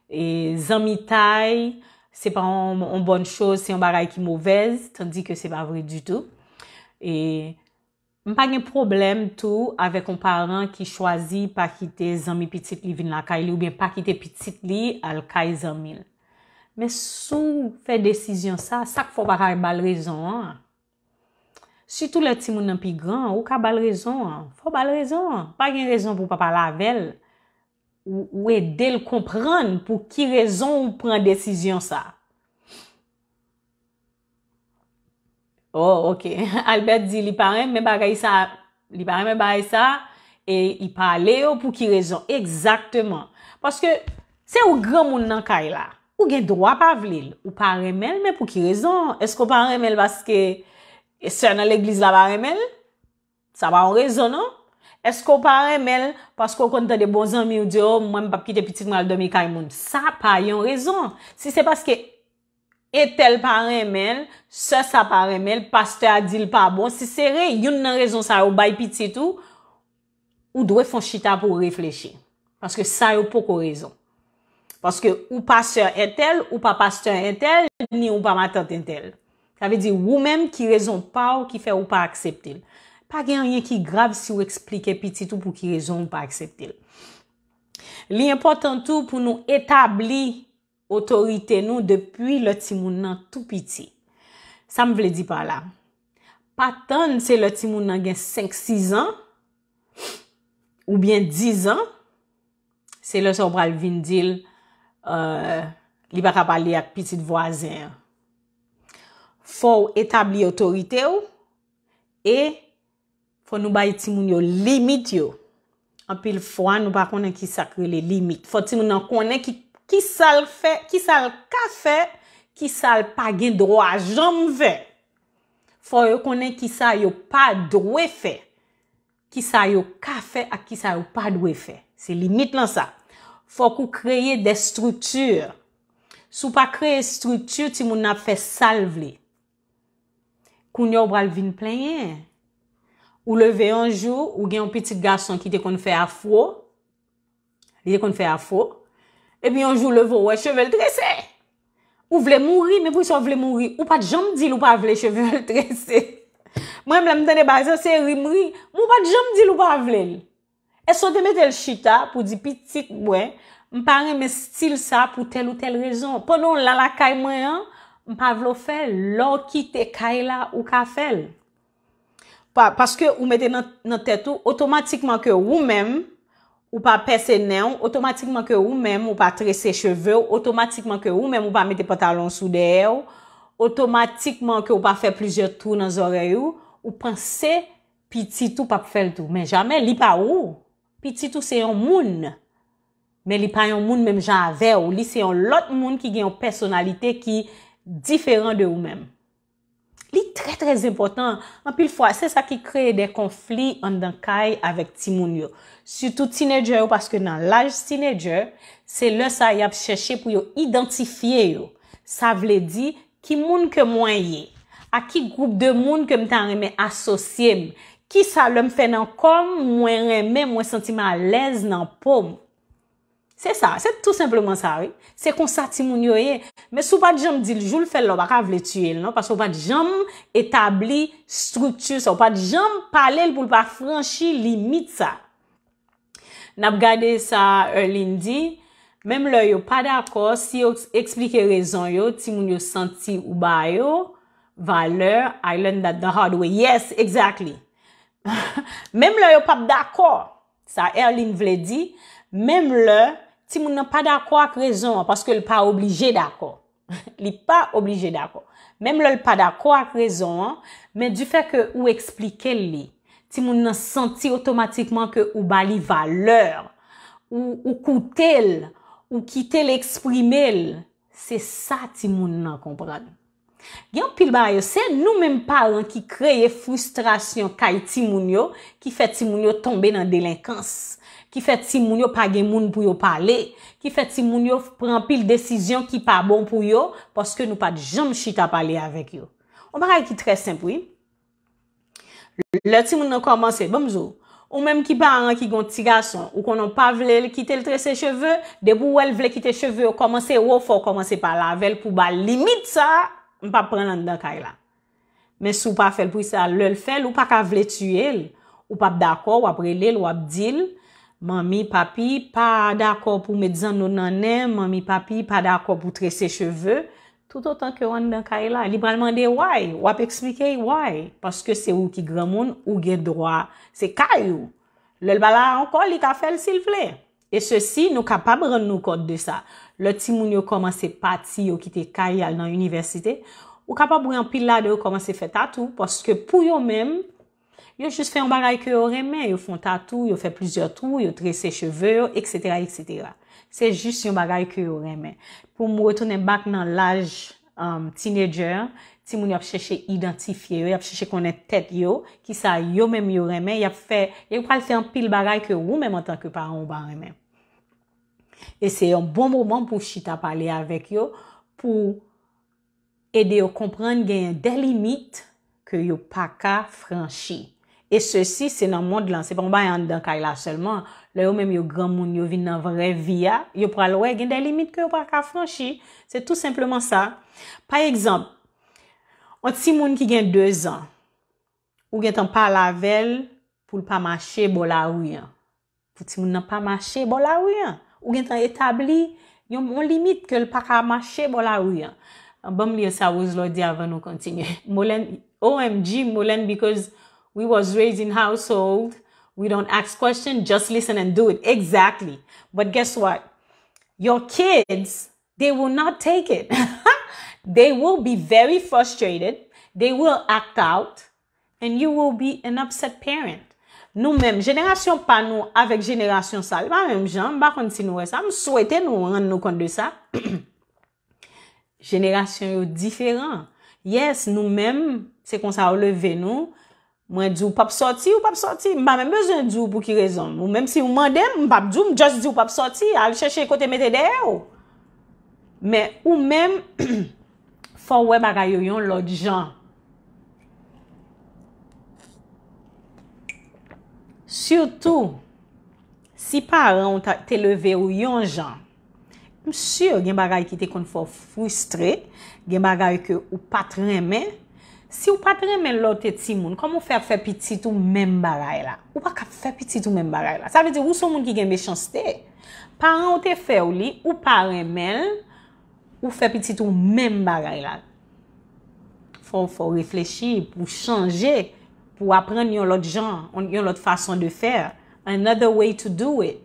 e, zanmitay, se pa yon, yon bòn choz, se yon bagay ki movèz, tandi ke se pa vre ditou. E M pa gen pwoblèm tou avèk yon paran ki chwazi pa kite zanmi pitit li vin lakay li oubyen pa kite pitit li al kay zanmi l. Men si w fè desizyon sa, sa k fè w pa ka ba l rezon an? Sitou lè timoun nan pi gran, ou ka ba l rezon an. Fò w ba l rezon an. Pa gen rezon pou w pa pale avè l. Ou, ou ede l konprann pou ki rezon ou pran desizyon sa. Oh, ok. Albert di li pa renmen bagay sa, li pa renmen bagay sa, e li pale yo pou ki rezon? Egzakteman. Paske se ou granmoun nan kay la. Ou gen dwa pa vle l. Ou pa renmen l, men pou ki rezon? Èske w pa renmen l paske sè nan legliz la pa renmen l? Sa pa yon rezon, non. Èske w pa renmen l paske w konn tande bon zanmi w di, "Oh, mwen, m p ap kite pitit mwen al dòmi kay moun"? Sa pa yon rezon. Si se paske entèl pa renmen l, sè sa pa renmen l, pastè a di l pa bon, si se re-, youn nan rezon sa yo bay pitit ou, ou dwe fè yon chita pou w reflechi. Paske sa yo poko rezon. Paske ou pa sè entèl, ou pa pastè entèl, ni ou pa matant entèl. Sa vle di, ou menm, ki rezon pa w ki fè ou pa aksepte l? Pa gen anyen ki grav si w eksplike pitit ou pou ki rezon ou pa aksepte l. Li enpòtan tou pou nou etabli otorite nou depi lè timoun nan tou piti. Sa m vle di pa la? Pa tann se lè timoun nan gen senk, sis an, oubyen diz an, se lè sa w pral vin di l, euh, li pa ka pale ak pitit vwazen an. Fò w etabli otorite w e fò nou bay timoun yo limit yo. Anpil fwa, nou pa konnen ki sa k rele limit. Fò timoun nan konnen ki, ki sa l fè, ki sa l ka fè, ki sa l pa gen dwa janm fè. Fò yo konnen ki sa yo pa dwe fè, ki sa yo ka fè ak ki sa yo pa dwe fè. Se limit lan sa. Fòk ou kreye de estrikti. Si w pa kreye estrikti, timoun nan ap fè sa l vle. Kounye a w pral vin plenyen. Ou leve yon jou, ou gen yon pitit gason ki te konn fè afwo. Li te konn fè afwo. Epi yon jou w leve, w wè cheve l trese. Ou vle mouri, men poukisa w vle mouri? Ou pa t janm di l ou pa vle cheve l trese. Mwen menm, lè m tande bagay sa, se ri m ri. Men ou pa t janm di l ou pa vle l. Èske w te mete l chita pou di, "Pitit mwen, m pa renmen estil sa pou tèl ou tèl rezon. Pandan w la lakay mwen an, m pa vle w fè l, lè w kite kay la, ou ka fè l"? Pa, paske ou mete nan, nan tèt ou, otomatikman ke ou menm, ou pa pèse nen w, otomatikman ke ou menm, ou pa trese cheve w, otomatikman ke ou menm, ou pa mete pantalon sou dèyè w, otomatikman ke ou pa fè plizyè twou nan zòrèy ou, ou panse pitit ou p ap fè l tou. Men jamè, li pa ou. Pitit ou se yon moun. Men li pa yon moun menm jan avè w. Li se yon lòt moun ki gen yon pèsonalite ki diferan de ou menm. Li trè, trè enpòtan. Anpil fwa, se sa ki kreye de konfli anndan kay avèk timoun yo. Sitou teenager yo, paske nan laj teenager, se lè sa y ap chèche pou yo idantifye yo. Sa vle di, ki moun ke mwen ye? A ki gwoup de moun ke m ta renmen asosye m? Kisa lè m fè nan kò m, mwen renmen, mwen santi m alèz nan po m? Se sa, se tou senpleman sa, wi. Se konsa timoun yo ye. Men si w pa t janm di l, jou l fè l la, w pa ka vle tiye l, non, paske w pa t janm etabli estrikti sa, w pa t janm pale l pou l pa franchi limit sa. N ap gade sa Erline di, menm lè yo pa dakò, si yo eksplike rezon yo, timoun yo santi ou ba yo valè, I learned that the hard way. Yes, exactly. Menm lè yo p ap dakò, sa Erline vle di, menm lè timoun nan pa dakò ak rezon an, paske l pa oblije dakò. Li pa oblije dakò. Menm lè l pa dakò ak rezon an, men difè ke ou eksplike l li, timoun nan santi otomatikman ke ou ba li valè, ou, ou koute l, ou kite l eksprime l. Se sa timoun nan konprann. Gen anpil bagay yo, se nou menm paran ki kreye fristrasyon kay timoun yo, ki fè timoun yo tonbe nan delenkans, ki fè timoun yo pa gen moun pou yo pale, ki fè timoun yo pran anpil desizyon ki pa bon pou yo, paske nou pa t janm chita pale avèk yo. Yon bagay ki trè senp, wi. Lè timoun nan kòmanse, ban m di w, ou menm ki paran ki gen yon ti gason, ou konnen w pa vle l, kite l trese cheve, depi w wè l vle kite cheve yo kòmanse wo, fò w kòmanse pale avè l pou ba l limit sa, m p ap pran l anndan kay la. Men si w pa fè l pou sa, lè l fè l, ou pa ka vle tiye l. Ou p ap dakò, w ap rele l, w ap di l, manmi, papi pa dakò pou met zanno nan nen, manmi, papi pa dakò pou trese cheve. Toutotan ke w anndan kay la, li pral mande why, w ap eksplike why. Paske se ou ki granmoun, ou gen dwa, se kay ou. Lè l pa la ankò, li ka fè l si l vle. E sesi, nou kapab rann nou kont de sa. Lè timoun yo kòmanse pati, yo kite kay, y al nan inivèsite, ou kapab wè anpil ladan yo kòmanse fè tatou, paske pou yo menm, yo jis fè yon bagay ke yo renmen, yo fè yon tatou, yo fè plizyè twou, yo trese cheve yo, et cetera, et cetera. Se jis yon bagay ke yo renmen. Pou m retounen back nan laj um, teenager, timoun yo ap chèche idantifye yo, y ap chèche konnen tèt yo, kisa yo menm yo renmen, y ap fè, yo pral fè anpil bagay ke ou menm antanke paran ou pa renmen. E se yon bon moman pou chita pale avèk yo, pou ede yo konprann genyen de limit ke yo pa ka franchi. E sesi, se nan mond lan, se pa yon bagay anndan kay la sèlman. Lè yo menm yo granmoun, yo vin nan vrè vi a, yo pral wè gen de limit ke yo pa ka franchi. Se tou senpleman sa. Pa egzanp, yon timoun ki gen de zan, ou gentan pale avè l pou l pa mache bò lari an. Pou timoun nan pa mache bò lari an. Ou gentan etabli yon, yon limit ke l pa ka mache bò lari an. Ban m li sa Roselord di avan nou kontinye. Molen, O M G, Molen, because we was raised in household, we don't ask question, just listen and do it. Exactly. But guess what? Your kids, they will not take it. They will be very frustrated. They will act out. And you will be an upset parent. Nou menm, jenerasyon pa nou avèk jenerasyon sa, li pa menm jan, m pa konn si nou wè sa, m swete nou rann nou kont de sa. Jenerasyon yo diferan. Yes, nou menm, se konsa yo leve nou. Mwen di w p ap sòti, ou p ap sòti. M pa menm bezwen di w pou ki rezon. Ou menm si w mande m, m p ap di w, m just di w p ap sòti. Al chèche kote mete dèyè w. Men ou menm, fò w wè bagay yo yon lòt jan. Sitou, si paran w ta, te leve w yon jan, m si gen bagay ki te konn fè w fristre, gen bagay ke ou pa t renmen. Si w pa t renmen lè w te timoun, kòman w fè ap fè pitit ou menm bagay la? Ou pa ka fè pitit ou menm bagay la. Sa vle di, ou se yon moun ki gen mechanste. Paran w te fè w li, ou pa renmen l, ou fè pitit ou menm bagay la. Fò, fò w reflechi pou w chanje, pou w aprann yon lòt jan, yon lòt fason de fè, another way to do it.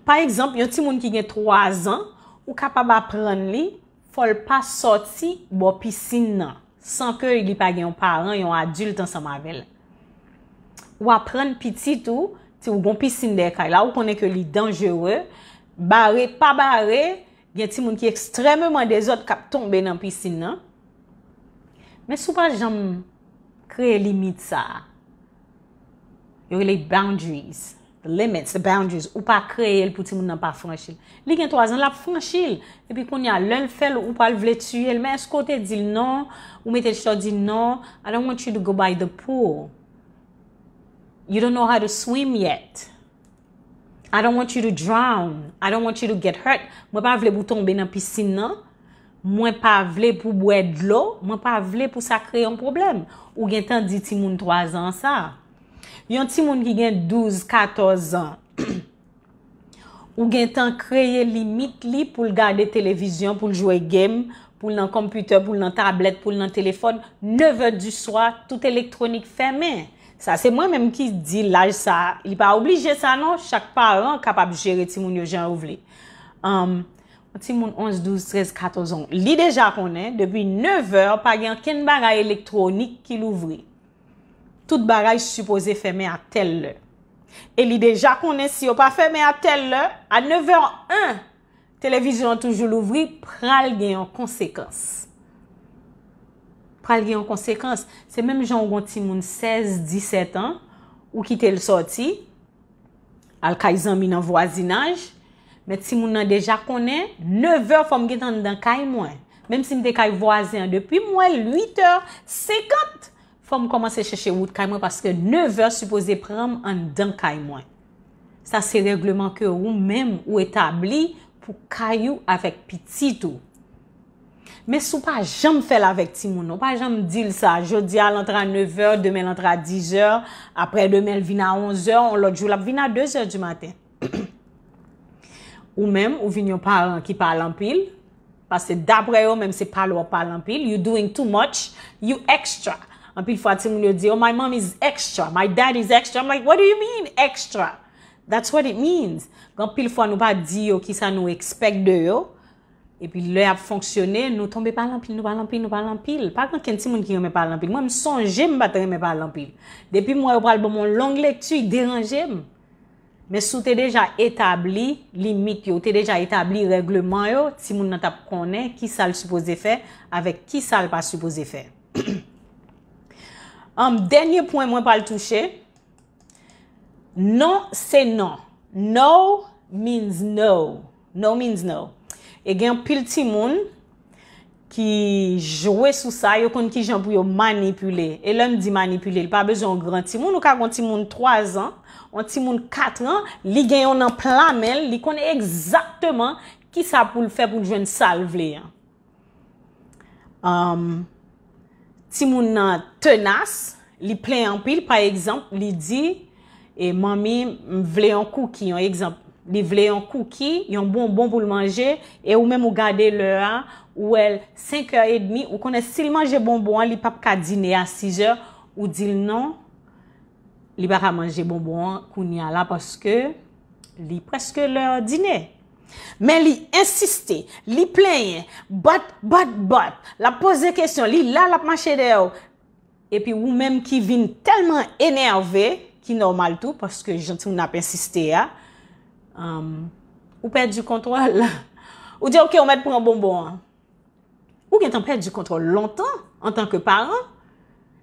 Pa egzanp, yon timoun ki gen twa zan, ou kapab aprann li, fò l pa sòti bò pisin nan, san ke li pa gen yon paran, yon adilt ansanm avè l. Ou aprann pitit ou, si w gon pisin dèyè kay la, ou konnen ke li danjere, bare, pa bare, gen timoun ki ekstrèmeman dezòd k ap tonbe nan pisin nan. Men si w pa janm kreye limit sa a, yo rele boundaries, the limits, the boundaries, ou pa kreye l pou timoun nan pa franchi l. Li gen twa zan, l ap franchi l. Epi kounye a, lè l fè l, ou pral vle tiye l. Men èske w te di l non? Ou mete l chita w di non, I don't want you to go by the pool. You don't know how to swim yet. I don't want you to drown. I don't want you to get hurt. Mwen pa vle pou w tonbe nan pisin nan. Mwen pa vle pou w bwè dlo. Mwen pa vle pou sa kreye yon pwoblèm. Ou gentan di timoun twa zan sa. Yon timoun ki gen douz, katòz zan, ou gentan kreye limit li pou l gade televizyon, pou l jwe game, pou l nan konpitè, pou l nan tablèt, pou l nan telefòn, nevè di swa, tout elektwonik fèmen. Sa se mwen menm ki di laj sa, li pa oblije sa non, chak paran kapab jere timoun yo jan yo vle. Um, yon timoun onz, douz, trèz, katòz an, li deja konnen, depi nevè, pa gen ankenn bagay elektwonik ki louvri. Tout bagay sipoze fèmen a tèl lè. E li deja konnen si yo pa fèmen a tèl lè, a nevè en, televizyon an toujou louvri, pral gen yon konsekans. Pral gen yon konsekans. Se menm jan ou gon timoun sèz, disèt an, ou kite l sòti, al kay zanmi nan vwazinaj, men timoun nan deja konnen, nevè fò m gentan anndan kay mwen. Menm si m te kay vwazen an depi m wè l uit è senkant, fò m kòmanse chèche wout kay mwen paske nevè sipoze pran m anndan kay mwen. Sa se règleman ke ou menm ou etabli pou kay ou avèk pitit ou. Men si w pa janm fè l avèk timoun, ou pa janm di l sa, jodi a l antre a nevè, demen l antre a dizè, aprè demen l vin a onzè, yon lòt jou l ap vin a dezè di maten. Ou menm, ou vin yon paran ki pale anpil, paske daprè yo menm se pale w ap pale anpil, you doing too much, you extra. Anpil fwa timoun yo di, "Oh, my mom is extra, my dad is extra." I'm like, "What do you mean extra?" That's what it means. Gen anpil fwa nou pa di yo kisa nou expect de yo. Epi lè y ap fonksyone, nou tonbe pale anpil, nou pale anpil, nou pale anpil. Pa gen okenn timoun ki renmen pale anpil. Mwen, m sonje m pa t renmen pale anpil. Depi m wè yo pral ban m yon long lekti, deranje m. Men si w te deja etabli limit yo, w te deja etabli règleman yo, timoun nan t ap konnen kisa l sipoze fè avèk kisa l pa sipoze fè. Um, dènye pwen mwen pral touche, non se non. No means no. No means no. E gen anpil timoun ki jwe sou sa, yo konn kijan pou yo manipile. E lè m di manipile, li pa bezwen yon gran timoun, ou ka gen yon timoun twa zan, yon timoun kat an, li gen yon nan pla men l, li konnen egzakteman kisa pou l fè pou l jwenn sa l vle an. Um, timoun nan tenas, li plenyen anpil, pa egzanp, li di, e, "Manmi, m vle yon kouki," yon egzanp. Li vle yon kouki, yon bonbon pou l manje, e ou menm ou gade lè a, ou wè l senk è edmi, ou konnen si l manje bonbon an, li p ap ka dine a sizè, ou di l non, li pa ka manje bonbon an kounye a la paske li prèske lè dine. Men li ensiste, li plenyen, but, but, but. L ap poze kesyon, li la, l ap mache dèyè w. Epi ou menm ki vin tèlman enève, ki nòmal tou, paske jan timoun ap ensiste a, um, ou pèdi kontwòl. Ou di, "Ok, ou mèt pran bonbon an." Ou gentan pèdi kontwòl lontan antanke paran.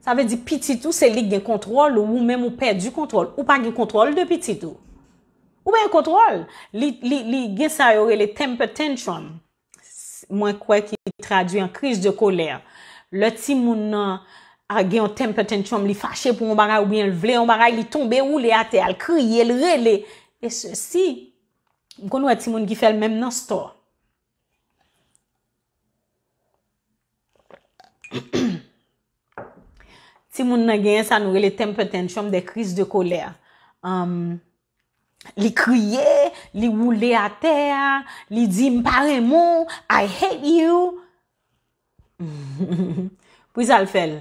Sa vle di pitit ou se li k gen kontwòl ou, ou menm ou pèdi kontwòl. Ou pa gen kontwòl de pitit ou. Ou pa gen kontwòl. Li, li, li gen sa yo rele temper tantrum. Mwen kwè ki tradui an kriz de kolè. Lè timoun nan a gen yon temper tantrum, li fache pou yon bagay oubyen l vle yon bagay, li tonbe woule atè a, l kriye, l rele. E sesi, m konn wè timoun ki fè l menm nan store. Timoun nan genyen sa nou rele temper tantrum, des crises de colère. Um, li kriye, li woule atè a, li di, "M pa renmen w, I hate you." Pou sa l fè l?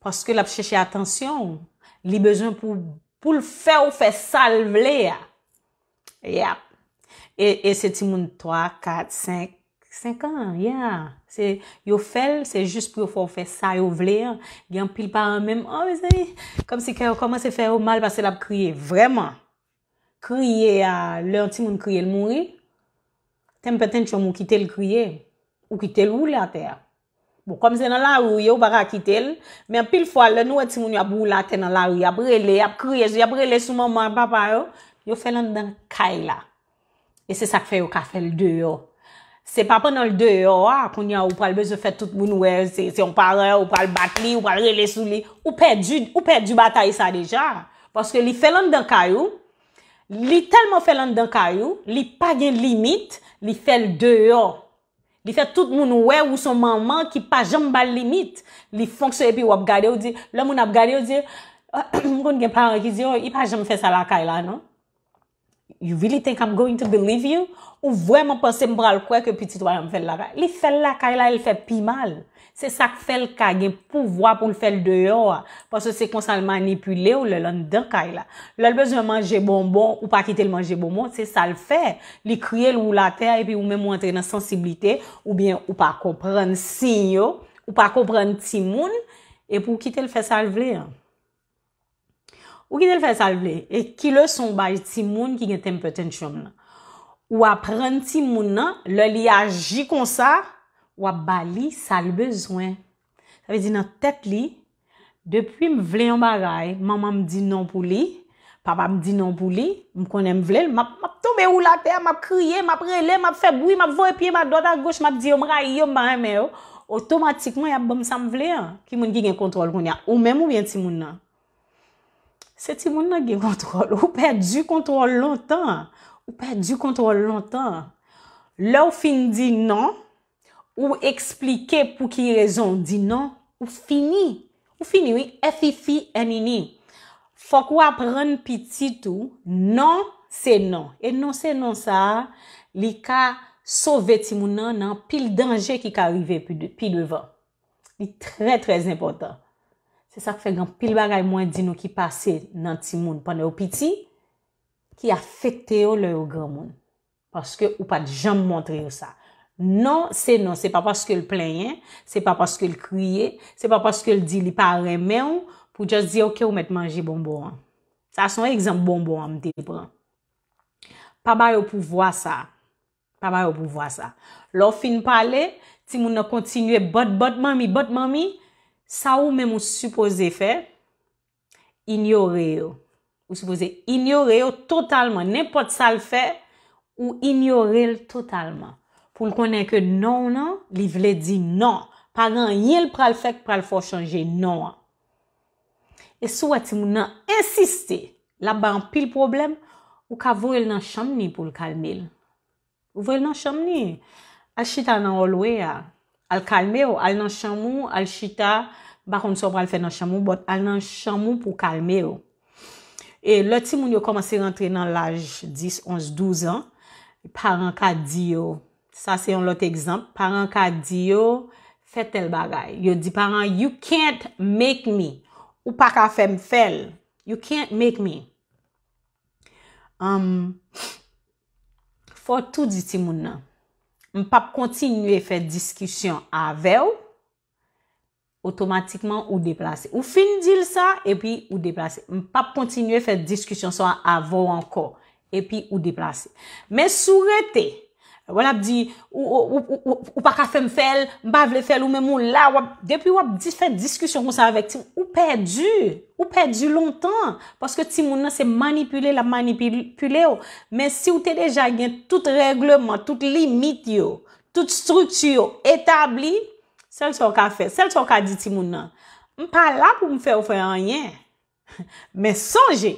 Paske l ap chèche atansyon w. Li bezwen pou, pou l fè w fè sa l vle a. Yap. E, e se timoun twa, kat, senk, senk an, yeah. Se, yo fè l, se jis pou yo fè w fè sa yo vle an. Gen anpil paran menm, oh, mezanmi, kòmsi kè yo kòmanse fè yo mal paske l ap kriye. Vrèman. Kriye a, lè yon timoun kriye, l mouri. Temper tantrum, ou kite l kriye. Ou kite l woule atè a. Bon, kòm se nan lari w ye, ou pa ka kite l. Men anpil fwa, lè nou wè timoun yo ap woule atè nan lari, y ap rele, y ap kriye, y ap rele sou manman ak papa yo, yo fè l anndan kay la. E se sa k fè yo ka fè l deyò. Se pa pandan l deyò a, kounye a ou pral bezwen fè tout moun wè, se, se yon paran, ou pral bat li, ou pral rele sou li. Ou pèdi, ou pèdi batay sa deja. Paske li fè l anndan kay ou, li tèlman fè l anndan kay ou, li pa gen limit, li fè l deyò. Li fè tout moun wè ou se yon manman ki pa janm ba l limit. Li fonksyone epi w ap gade, ou di, lè moun ap gade, ou di, m konn gen paran ki di, oh, li pa janm fè sa lakay la, non. You really think I'm going to believe you? Ou vrèman panse m pral kwè ke pitit ou pa janm fè l lakay? Li fè l lakay la, e l fè pi mal. Se sa k fè l ka gen pouvwa pou l fè l deyò a. Paske se konsa l manipile w lè l anndan kay la. Lè l bezwen manje bonbon, ou pa kite l manje bonbon, se sa l fè. Li kriye, l woule atè a, epi ou menm ou antre nan sansiblite, oubyen ou pa konprann siy yo, ou pa konprann timoun, epi ou kite l fè sa l vle an. Ou kite l fè sa l vle. E ki leson w bay timoun ki gen temper tantrum nan? Ou aprann timoun nan, lè li aji konsa, w ap ba li sa l bezwen. Sa vle di nan tèt li, depi m vle yon bagay, manman m di non pou li, papa m di non pou li, m konnen m vle l, m ap, m ap tonbe woule atè a, m ap kriye, m ap rele, m ap fè bri, m ap voye pye m adwat agoch, m ap di yo m rayi yo, m pa renmen yo. Otomatikman, y ap ban m sa m vle an. Ki moun ki gen kontwòl kounye a? Ou menm oubyen timoun nan? Se timoun nan gen kontwòl. Ou pèdi kontwòl lontan. Ou pèdi kontwòl lontan. Lè w fin di non, ou eksplike pou ki rezon w di non, ou fini. Ou fini, wi, F I F I N I N I. Fòk ou aprann pitit ou, non, se non. E non, se non sa a, li ka sove timoun nan nan anpil danje ki ka rive pi de-, pi devan. Li trè, trè enpòtan. Se sa k fè gen anpil bagay mwen di nou ki pase nan timoun pandan yo piti, ki afekte yo lè yo granmoun. Paske ou pa t janm montre yo sa. Non, se non. Se pa paske l plenyen, se pa paske l kriye, se pa paske l di li pa renmen w, pou just di, "Ok, ou mèt manje bonbon an." Sa se yon egzanp bonbon an m te pran. Pa ba yo pouvwa sa. Pa ba yo pouvwa sa. Lè w fin pale, timoun nan kontinye bòt, bòt manmi, bòt manmi, sa ou menm ou sipoze fè, inyore yo. Ou sipoze inyore yo totalman. Nenpòt sa l fè, ou inyore l totalman. Pou l konnen ke non w nan, li vle di non. Pa gen anyen l pral fè k pral fè w chanje non an. E si w wè timoun nan ensiste, l ap bay anpil pwoblèm, ou ka voye l nan chanm ni pou l kalme l. Ou voye l nan chanm ni. Al chita nan hallway a. Al kalme w, al nan chanm ou, al chita. M pa konn sa w pral fè nan chanm ou, but al nan chanm ou pou w kalme w. E lè timoun yo kòmanse rantre nan laj dis, onz, douz an, paran ka di yo, sa se yon lòt egzanp, paran ka di yo, "Fè tèl bagay." Yo di paran, "You can't make me." Ou pa ka fè m fè l. "You can't make me." Um, fò w tou di timoun nan, "M p ap kontinye fè diskisyon avè w." Otomatikman, ou deplase. Ou fin di l sa, epi ou deplase. "M p ap kontinye fè diskisyon sa a avè w ankò." Epi ou deplase. Men si w rete, wè l ap di, "Ou, ou, ou, ou, ou, ou pa ka fè m fè l, m pa vle fè l, ou menm ou la, w ap," depi w ap di, fè diskisyon konsa avèk timoun, ou pèdi. Ou pèdi lontan. Paske timoun nan se manipile, l ap manipile w. Men si w te deja gen tout règleman, tout limit yo, tout estrikti yo etabli, sèl sa w ka fè, sèl sa w ka di timoun nan, "M pa la pou m fè w fè anyen." Men sonje,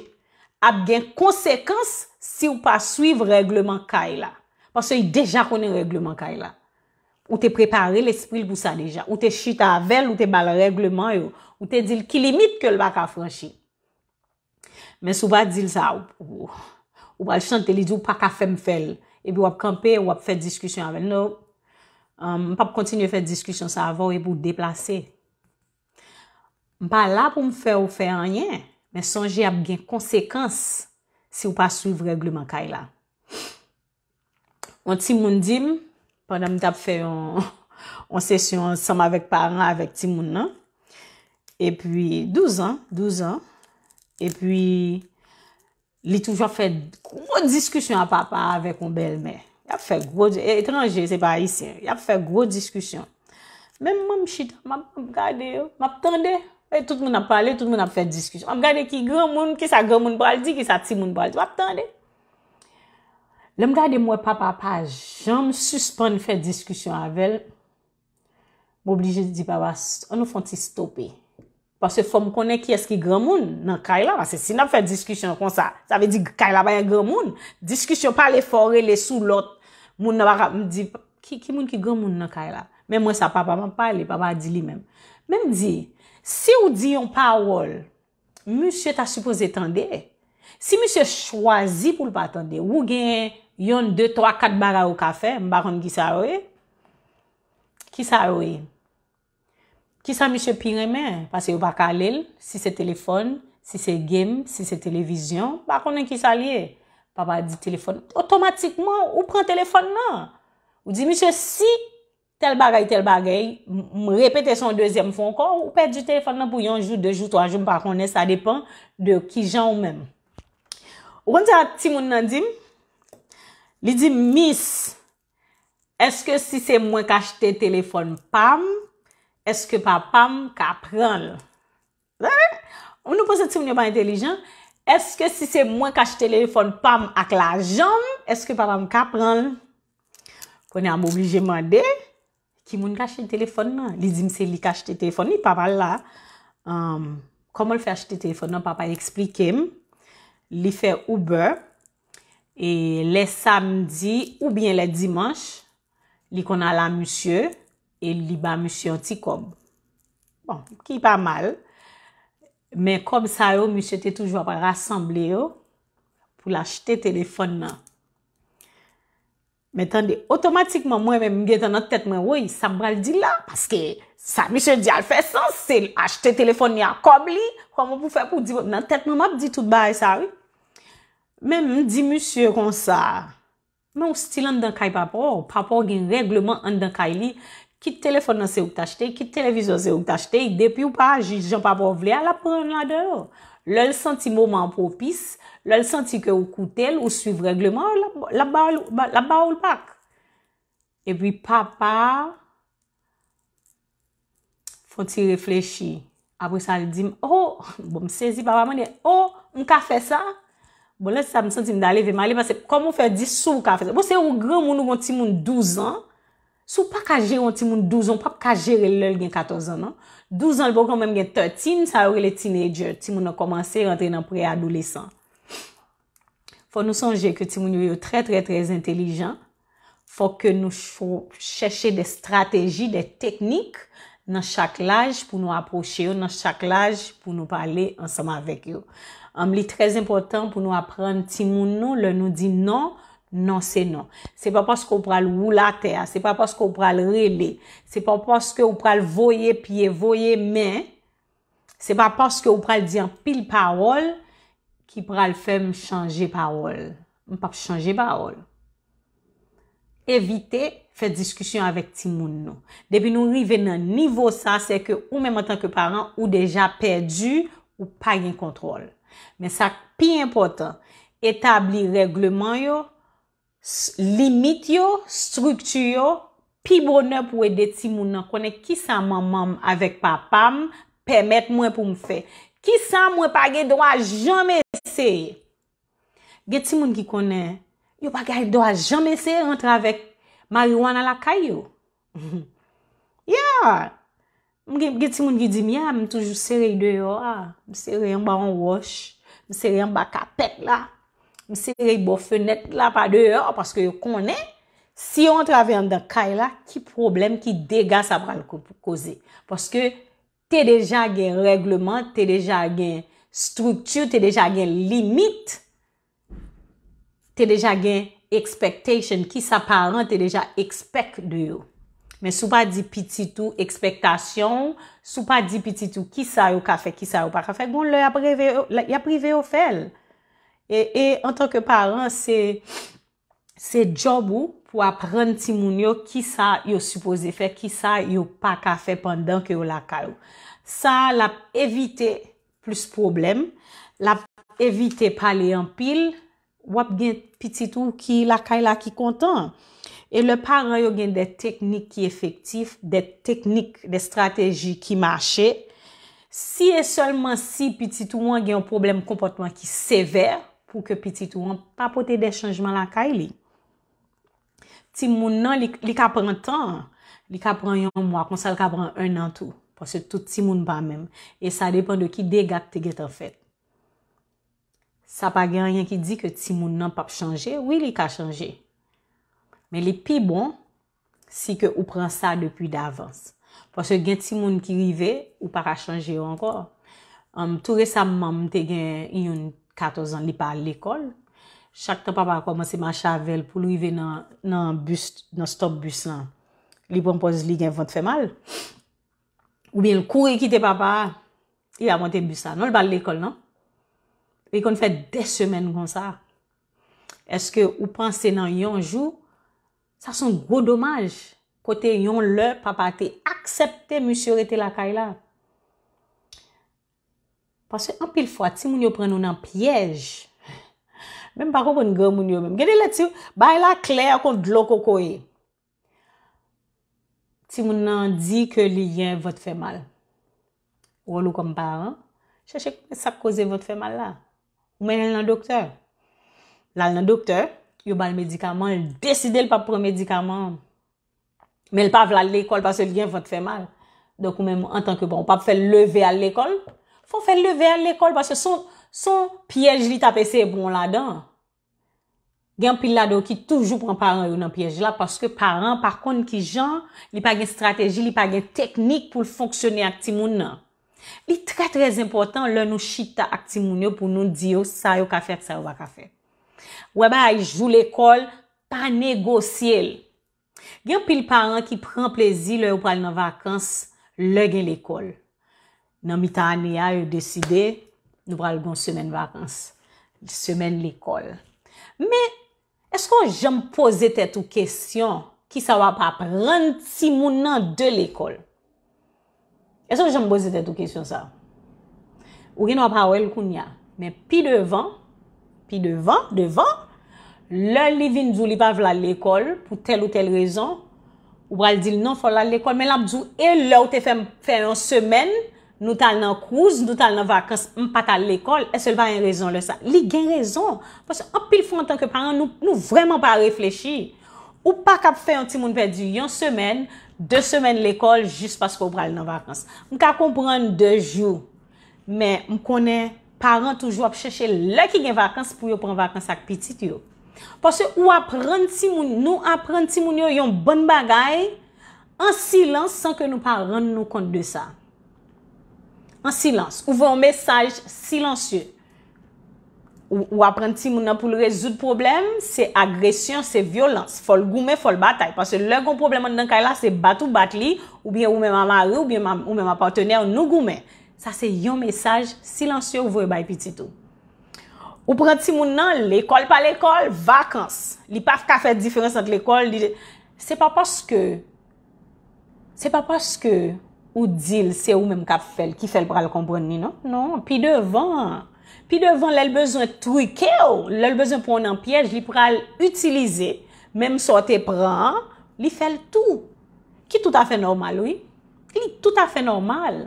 ap gen konsekans si w pa swiv règleman kay la. Paske li deja konnen règleman kay la. Ou te prepare lespri l pou sa deja. Ou te chita avè l, ou te ba l règleman yo. Ou te di l ki limit ke l pa ka franchi. Men si w pa di l sa, ou, ou, ou pral chante, li di, "Ou pa ka fè m fè l." Epi w ap kanpe, w ap fè diskisyon avè l. "Non, um, m p ap kontinye fè diskisyon sa avè w," epi w deplase. "M pa la pou m fè w fè anyen, men sonje ap gen konsekans si w pa swiv règleman kay la." Yon timoun di m, pandan m t ap fè yon, yon sesyon ansanm avèk paran avèk timoun nan, epi douz an, douz an, epi li toujou ap fè gwo diskisyon a papa avèk yon bèlmè. Y ap fè gwo di-, e, etranje, se pa ayisyen. Y ap fè gwo diskisyon. Menm mwen, m chita, m ap, m ap gade yo, m ap tande. E tout moun ap pale, tout moun ap fè diskisyon. M ap gade ki granmoun, kisa granmoun pral di, kisa timoun pral di. M ap tande. Lè m gade, m wè papa pa janm sispann fè diskisyon avè l. M oblije di papa, "S-, ann nou fè yon ti stope." Paske fò m konnen kiyès ki granmoun nan kay la. Paske si n ap fè diskisyon konsa, sa vle di kay la pa gen granmoun. Diskisyon, pale fò, rele sou lòt. Moun nan pa ka, m di, "Ki, ki moun ki granmoun nan kay la?" Men mwen sa papa m ap pale, papa di li menm. Men m di, si w di yon pawòl, misye ta sipoze tande. Si misye chwazi pou l pa tande, ou gen yonn, de, twa, kat bagay ou ka fè, m pa konn kisa yo ye. Kisa yo ye? Kisa misye pi renmen? Paske yo pa ka li l, si se telefòn, si se game, si se televizyon, m pa konnen kisa l ye. Papa di telefòn, otomatikman, ou pran telefòn nan. Ou di, "Misye, si tèl bagay, tèl bagay," m, m repete sa yon dezyèm fwa ankò, ou pèdi telefòn nan pou yon jou, de jou, twa jou, m pa konnen, sa depann de kijan ou menm. Ou konn sa timoun nan di m? Li di, "Miss, èske si se mwen k achte telefòn pa m, èske papa m ka pran l?" Hein? Ou nou panse timoun yo pa entelijan? Èske si se mwen k achte telefòn pa m ak lajan m, èske papa m ka pran l? Kounye a m oblije mande, ki moun k achte telefòn nan? Li di m se li k achte telefòn li, papa l la. Ahn, kòman l fè achte telefòn nan? Papa eksplike m. Li fè Uber. E lè samdi oubyen lè dimanch, li konn al a misye. e li ba misye yon ti kòb. Bon, ki pa mal. Men kòb sa yo, misye te toujou ap rasanble yo pou l achte telefòn nan. Men tande, otomatikman, mwen menm, m gentan nan tèt mwen, woy, sa m pral di la, paske sa misye di a fè sans, se l achte telefòn li a kòb li, kòman pou fè pou di, nan tèt mwen, m ap di tout bagay sa, wi. Men m di misye konsa, men w still anndan kay papa w, papa w gen règleman anndan kay li, kit telefòn nan se ou k t achte, kit televizò se ou k t achte, depi w pa aji jan papa w vle a, l ap pran ladan yo. Lè l santi moman an pwopis, lè l santi ke ou koute l, ou swiv règleman yo, l ap, l ap ba w, l ap ba w l back. Epi papa a fè yon ti reflechi. Apre sa, li di m, oh, bon, m sezi, papa mande, oh, m ka fè sa? Bon, lè sa, m santi m ta leve m ale, paske kòman w fè di si w ka fè sa? Bon, se yon granmoun, ou gon timoun douz an. Si w pa ka jere yon timoun douz an, w p ap ka jere l lè l gen katòz an, non. Douz an, l poko menm gen thirteen, sa yo rele teenager. Timoun nan kòmanse rantre nan pre-adolesan. Fò nou sonje ke timoun yo, yo trè, trè, trè entelijan. Fò ke nou cho-, chèche de strateji, de teknik nan chak laj pou nou apwoche yo, nan chak laj pou nou pale ansanm avèk yo. Ann, li trè enpòtan pou nou aprann timoun nou, lè nou di non, non se non. Se pa paske w pral woule atè a, se pa paske w pral rele, se pa paske w pral voye pye, voye men, se pa paske w pral di anpil pawòl ki pral fè m chanje pawòl. M p ap chanje pawòl. Evite fè diskisyon avèk timoun nou. Depi nou rive nan nivo sa, se ke ou menm antanke paran, ou deja pèdi, ou pa gen kontwòl. Men sa k pi enpòtan, etabli règleman yo, s-, limit yo, estrikti yo, pi bonè pou ede timoun nan konnen kisa manman m avèk papa m pèmèt mwen pou m fè. Kisa mwen pa gen dwa janm eseye. Gen timoun ki konnen yo pa gen dwa janm eseye rantre avèk mariwana lakay yo. Yeah! M gen, gen timoun ki di m, yeah, m toujou sere y deyò a. M sere y anba yon wòch. M sere y anba kapèt la. M sere y bò fenèt la pa deyò, paske yo konnen si yo antrave anndan kay la, ki pwoblèm, ki dega sa pral ko-, koze. Paske te deja gen règleman, te deja gen estrikti, te deja gen limit, te deja gen expectation, kisa paran te deja expect de yo. Men si w pa di pitit ou ekspektasyon w, si w pa di pitit ou kisa yo ka fè, kisa yo pa ka fè, gon lè y ap reve, y ap rive yo fè l. E, e antanke paran, se, se djòb ou pou aprann timoun yo kisa yo sipoze fè, kisa yo pa ka fè pandan ke yo lakay ou. Sa a, l ap evite plis pwoblèm, l ap evite pale anpil, w ap gen pitit ou ki lakay la ki kontan. E lè paran yo gen de teknik ki efektif, de teknik, de estrateji ki mache, si e sèlman si pitit ou an gen yon pwoblèm konpòtman ki sevè, pou ke pitit ou an pa pote de chanjman lakay li. Timoun nan, li, li ka pran tan, li ka pran yon mwa, konsa l ka pran en an tou. Paske tout timoun pa menm. E sa depann de ki dega k te gentan fèt. Sa pa gen anyen ki di ke timoun nan p ap chanje. Wi, li ka chanje. Men li pi bon si ke ou pran sa depi davans. Paske gen timoun ki rive, ou pa ka chanje yo ankò. Anm, tou resaman, m te gen youn katòz an, li pa al lekòl. Chak tan papa a kòmanse mache avè l pou l rive nan, nan bis, nan stop bis lan, li pran pòz li gen vant fè mal. Oubyen l kouri kite papa a, li al monte bis la. Non, li pa al lekòl, non. Li konn fè de semèn konsa. Èske ou panse nan yon jou, sa se yon gwo domaj, kote yon lè papa te aksepte misye rete lakay la? Paske anpil fwa, timoun yo pran nou nan pyèj. Men m pa konprann granmoun yo menm. Gen de lè ti, bagay la klè kon dlo kokoye. Timoun nan di ke li gen vant fè mal. Wòl ou kòm paran, chèche konnen sa k koze vant fè mal la. Ou mennen l nan doktè. L al nan doktè, yo ba l medikaman, l deside l p ap pran medikaman an. Men l pa vle al lekòl paske l gen vant fè mal. Donk, ou menm, antanke paran, ou p ap fè l leve al lekòl. Fò w fè l leve al lekòl paske se yon, se yon pyèj li t ap eseye pran w ladan. Gen anpil ladan yo ki toujou pran paran yo nan pyèj la, paske paran pa konn kijan, li pa gen estrateji, li pa gen teknik pou l fonksyone ak timoun nan. Li trè, trè enpòtan lè nou chita ak timoun yo pou nou di yo sa yo ka fè ak sa yo pa ka fè. Wè bagay jou lekòl, pa negosye l. Gen anpil paran ki pran plezi lè yo pral nan vakans, lè gen lekòl. Nan mitan ane a, yo deside, nou pral gen yon semèn vakans, semèn lekòl. Men, èske w janm poze tèt ou kesyon, kisa w ap aprann timoun nan de lekòl? Èske w janm poze tèt ou kesyon sa? Ou gen dwa pa wè l kounye a, men pi devan, pi devan, devan, lè li vin di w li pa vle al lekòl pou tèl ou tèl rezon, ou pral di l non, fò l al lekòl, men l ap di w, e lè w te fè m fè yon semèn, nou t al nan cruise, nou t al nan vakans, m pa t al lekòl, èske l pa gen rezon lè sa? Li gen rezon. Paske anpil fwa, antanke paran, nou, nou vrèman pa reflechi. Ou pa kab fè yon timoun pèdi yon semèn, de semèn lekòl jis paske w pral nan vakans. M ka konprann de jou, men m konnen paran toujou ap chèche lè ki gen vakans pou yo pran vakans ak pitit yo. Paske ou aprann timoun, nou aprann timoun yo yon bann bagay an silans san ke nou pa rann nou kont de sa. An silans. Ou voye yon mesaj silansye. Ou, ou aprann timoun nan pou l rezoud pwoblèm, se agresyon, se vyolans. Fò l goumen, fò l batay. Paske lè gon pwoblèm anndan kay la, se bat ou bat li, oubyen ou menm a mari, oubyen ma- ou menm a patnè w, nou goumen. Sa se yon mesaj silansye ou voye bay pitit ou. Ou pran timoun nan, lekòl pa lekòl, vakans. Li pa ka fè diferans ant lekòl, li, se pa paske Se pa paske ou di l se ou menm k ap fè l ki fè l pral konprann li, non. Non, pi devan. Pi devan, lè l bezwen trike w, lè l bezwen pran w nan pyèj, li pral itilize menm sa w te pran an, li fè l tou. Ki toutafè nòmal, wi. Li toutafè nòmal.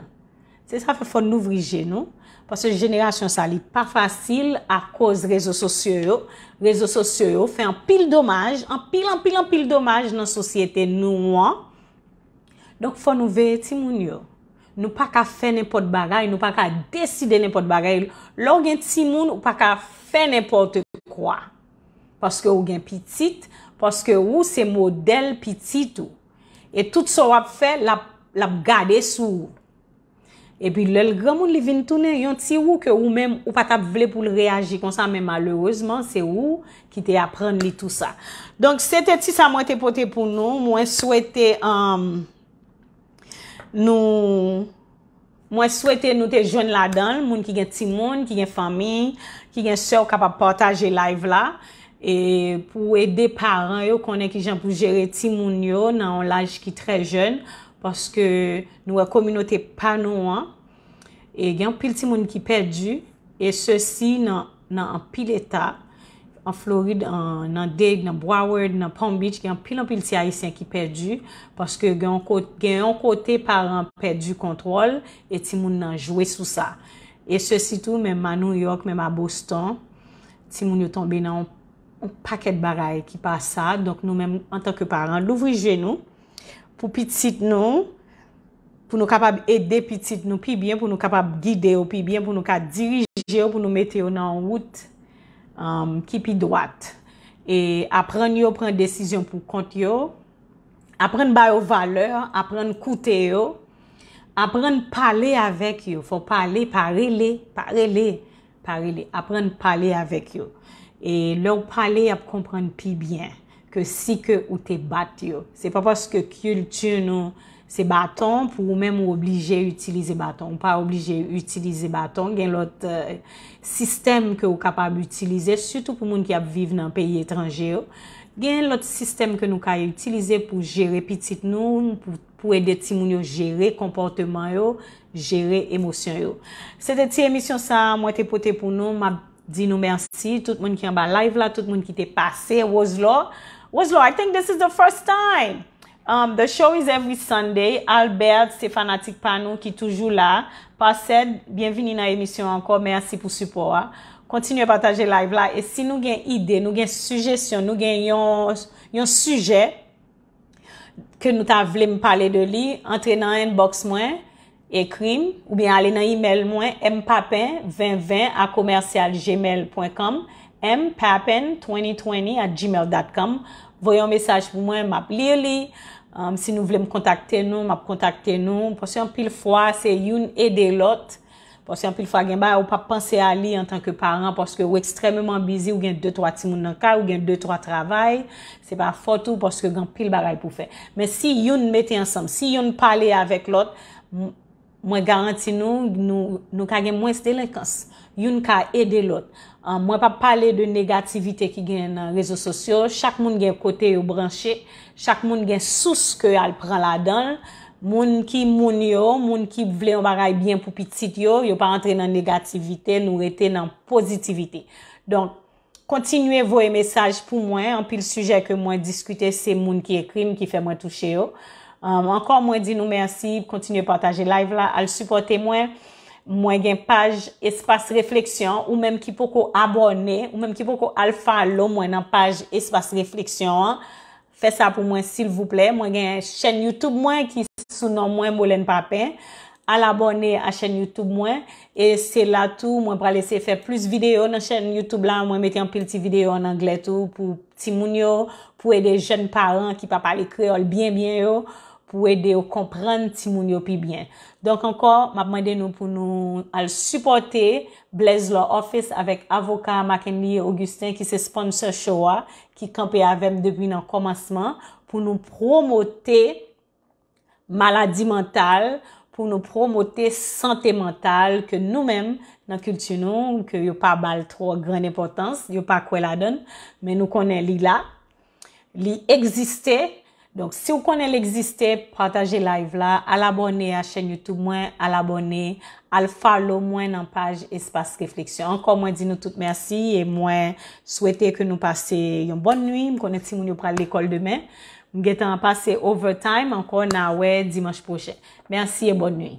Se sa fè fò n louvri je nou, paske jenerasyon sa li pa fasil akoz rezo sosyo yo. Rezo sosyo yo fè anpil domaj, anpil, anpil, anpil domaj nan sosyete nou an. Donk, fò nou veye timoun yo. Nou pa ka fè nenpòt bagay, nou pa ka deside nenpòt bagay. Lè w gen timoun, ou pa ka fè nenpòt kwa. Paske ou gen pitit, paske ou se modèl pitit ou. E tout sa w ap fè, l ap, l ap gade sou ou. Epi lè l granmoun, li vin tounen yon ti ou ke ou menm ou pa t ap vle pou l reyaji konsa, men malerezman, se ou ki te aprann li tou sa. Donk, se te ti sa mwen te pote pou nou. Mwen swete, um, nou, mwen swete nou te jwenn ladan l, moun ki gen timoun, ki gen fanmi, ki gen sè, w kapab pataje live la. E pou ede paran yo konnen kijan pou jere timoun yo nan yon laj ki trè jèn, paske nou wè kominote pa nou an, e gen anpil timoun ki pèdi, e sesi nan, nan anpil eta, an Florid, an, nan Dade, nan Broward, nan Palm Beach, gen anpil, anpil ti Ayisyen ki pèdi, paske gen yon ko-, gen yon kote paran pèdi kontwòl, e timoun nan jwe sou sa. E sesi tou, menm a New York, menm a Boston, timoun yo tonbe nan yon, yon pakèt bagay ki pa sa. Donk, nou menm, antanke paran, louvri je nou pou pitit nou, pou nou kapab ede pitit nou pi byen, pou nou kapab gide yo pi byen, pou nou ka dirije yo, pou nou mete yo nan yon wout, um, ki pi dwat. E aprann yo pran desizyon pou kont yo, aprann ba yo valè, aprann koute yo, aprann pale avèk yo. Fò pale, pa rele, pa rele, pa rele. Aprann pale avèk yo. E lè w pale, y ap konprann pi byen ke si ke ou te bat yo. Se pa paske kilti nou se baton, pou ou menm ou oblije itilize baton. Ou pa oblije itilize baton. Gen lòt, eh, sistèm ke ou kapab itilize, sitou pou moun ki ap viv nan peyi etranje yo. Gen lòt sistèm ke nou ka itilize pou jere pitit nou, pou, pou ede timoun yo jere konpòteman yo, jere emosyon yo. Se te ti emisyon sa a mwen te pote pou nou. M ap di nou mèsi, tout moun ki anba live la, tout moun ki te pase. Roselor, Roselor, I think this is the first time. Um, the show is every Sunday. Albert, se fanatik pa nou ki toujou la. Pasèd, byenvini nan emisyon ankò. Mèsi pou sipò a. Kontinye pataje live la. E si nou gen ide, nou gen sijesyon, nou gen yon, yon sijè ke nou ta vle m pale de li, antre nan inbox mwen, ekri m, oubyen ale nan email mwen, m papin ven ven a commercial gmail point com, m papen twenty twenty at gmail dot com. Voye yon mesaj pou mwen, m ap li li. Um, si nou vle m kontakte nou, m ap kontakte nou. Paske anpil fwa, se youn ede lòt. Paske anpil fwa, gen bagay ou p ap panse a li antanke paran, paske ou ekstrèmeman bizi, ou gen de twa timoun nan kay, ou gen de twa travay. Se pa fòt ou, paske gen anpil bagay pou fè. Men si youn mete ansanm, si youn pale avèk lòt, m- mwen garanti nou, nou, nou ka gen mwens delenkans. Youn ka ede lòt. An, mwen p ap pale de negativite ki gen nan rezo sosyo. Chak moun gen kote yo branche. Chak moun gen sous ke al pran ladan l. Moun ki moun yo, moun ki vle yon bagay byen pou pitit yo, yo pa antre nan negativite, nou rete nan pozitivite. Donk, kontinye voye mesaj pou mwen. Anpil sijè ke mwen diskite, se moun ki ekri m, ki fè mwen touche yo. Um, ankò, mwen di nou mèsi. Kontinye pataje live la, al sipòte mwen. Mwen gen paj Espas Refleksyon. Ou menm ki poko abòne, ou menm ki poko al follow mwen nan paj Espas Refleksyon an, fè sa pou mwen, silvouplè. Mwen gen chèn YouTube mwen ki sou non mwen, Molène Papin. Al abòne a chèn YouTube mwen. E se la tou, mwen pral eseye fè plis videyo nan chèn YouTube la. Mwen mete anpil ti videyo an anglè tou pou timoun yo, pou ede jèn paran ki pa pale kreyòl byen byen yo, pou ede yo konprann timoun yo pi byen. Donk ankò, m ap mande nou pou nou al sipòte Blaise Law Office avèk avoka Mackenly Augustin ki se sponsor show a, ki kanpe avè m depi nan kòmansman, pou nou pwomote maladi mantal, pou nou pwomote sante mantal ke nou menm nan kilti nou, ke yo pa ba l twò gran enpòtans, yo pa kwè ladan l, men nou konnen li la, li egziste. Donk, si w konnen l egziste, pataje live la, al abòne a chèn YouTube mwen, al abòne, al follow mwen nan paj Espas Refleksyon. Ankò, mwen di nou tout mèsi e mwen swete ke nou pase yon bòn nwi. M konnen timoun yo pral lekòl demen. M gentan pase overtime ankò, n a wè dimanch pwochen. Mèsi e bòn nwi.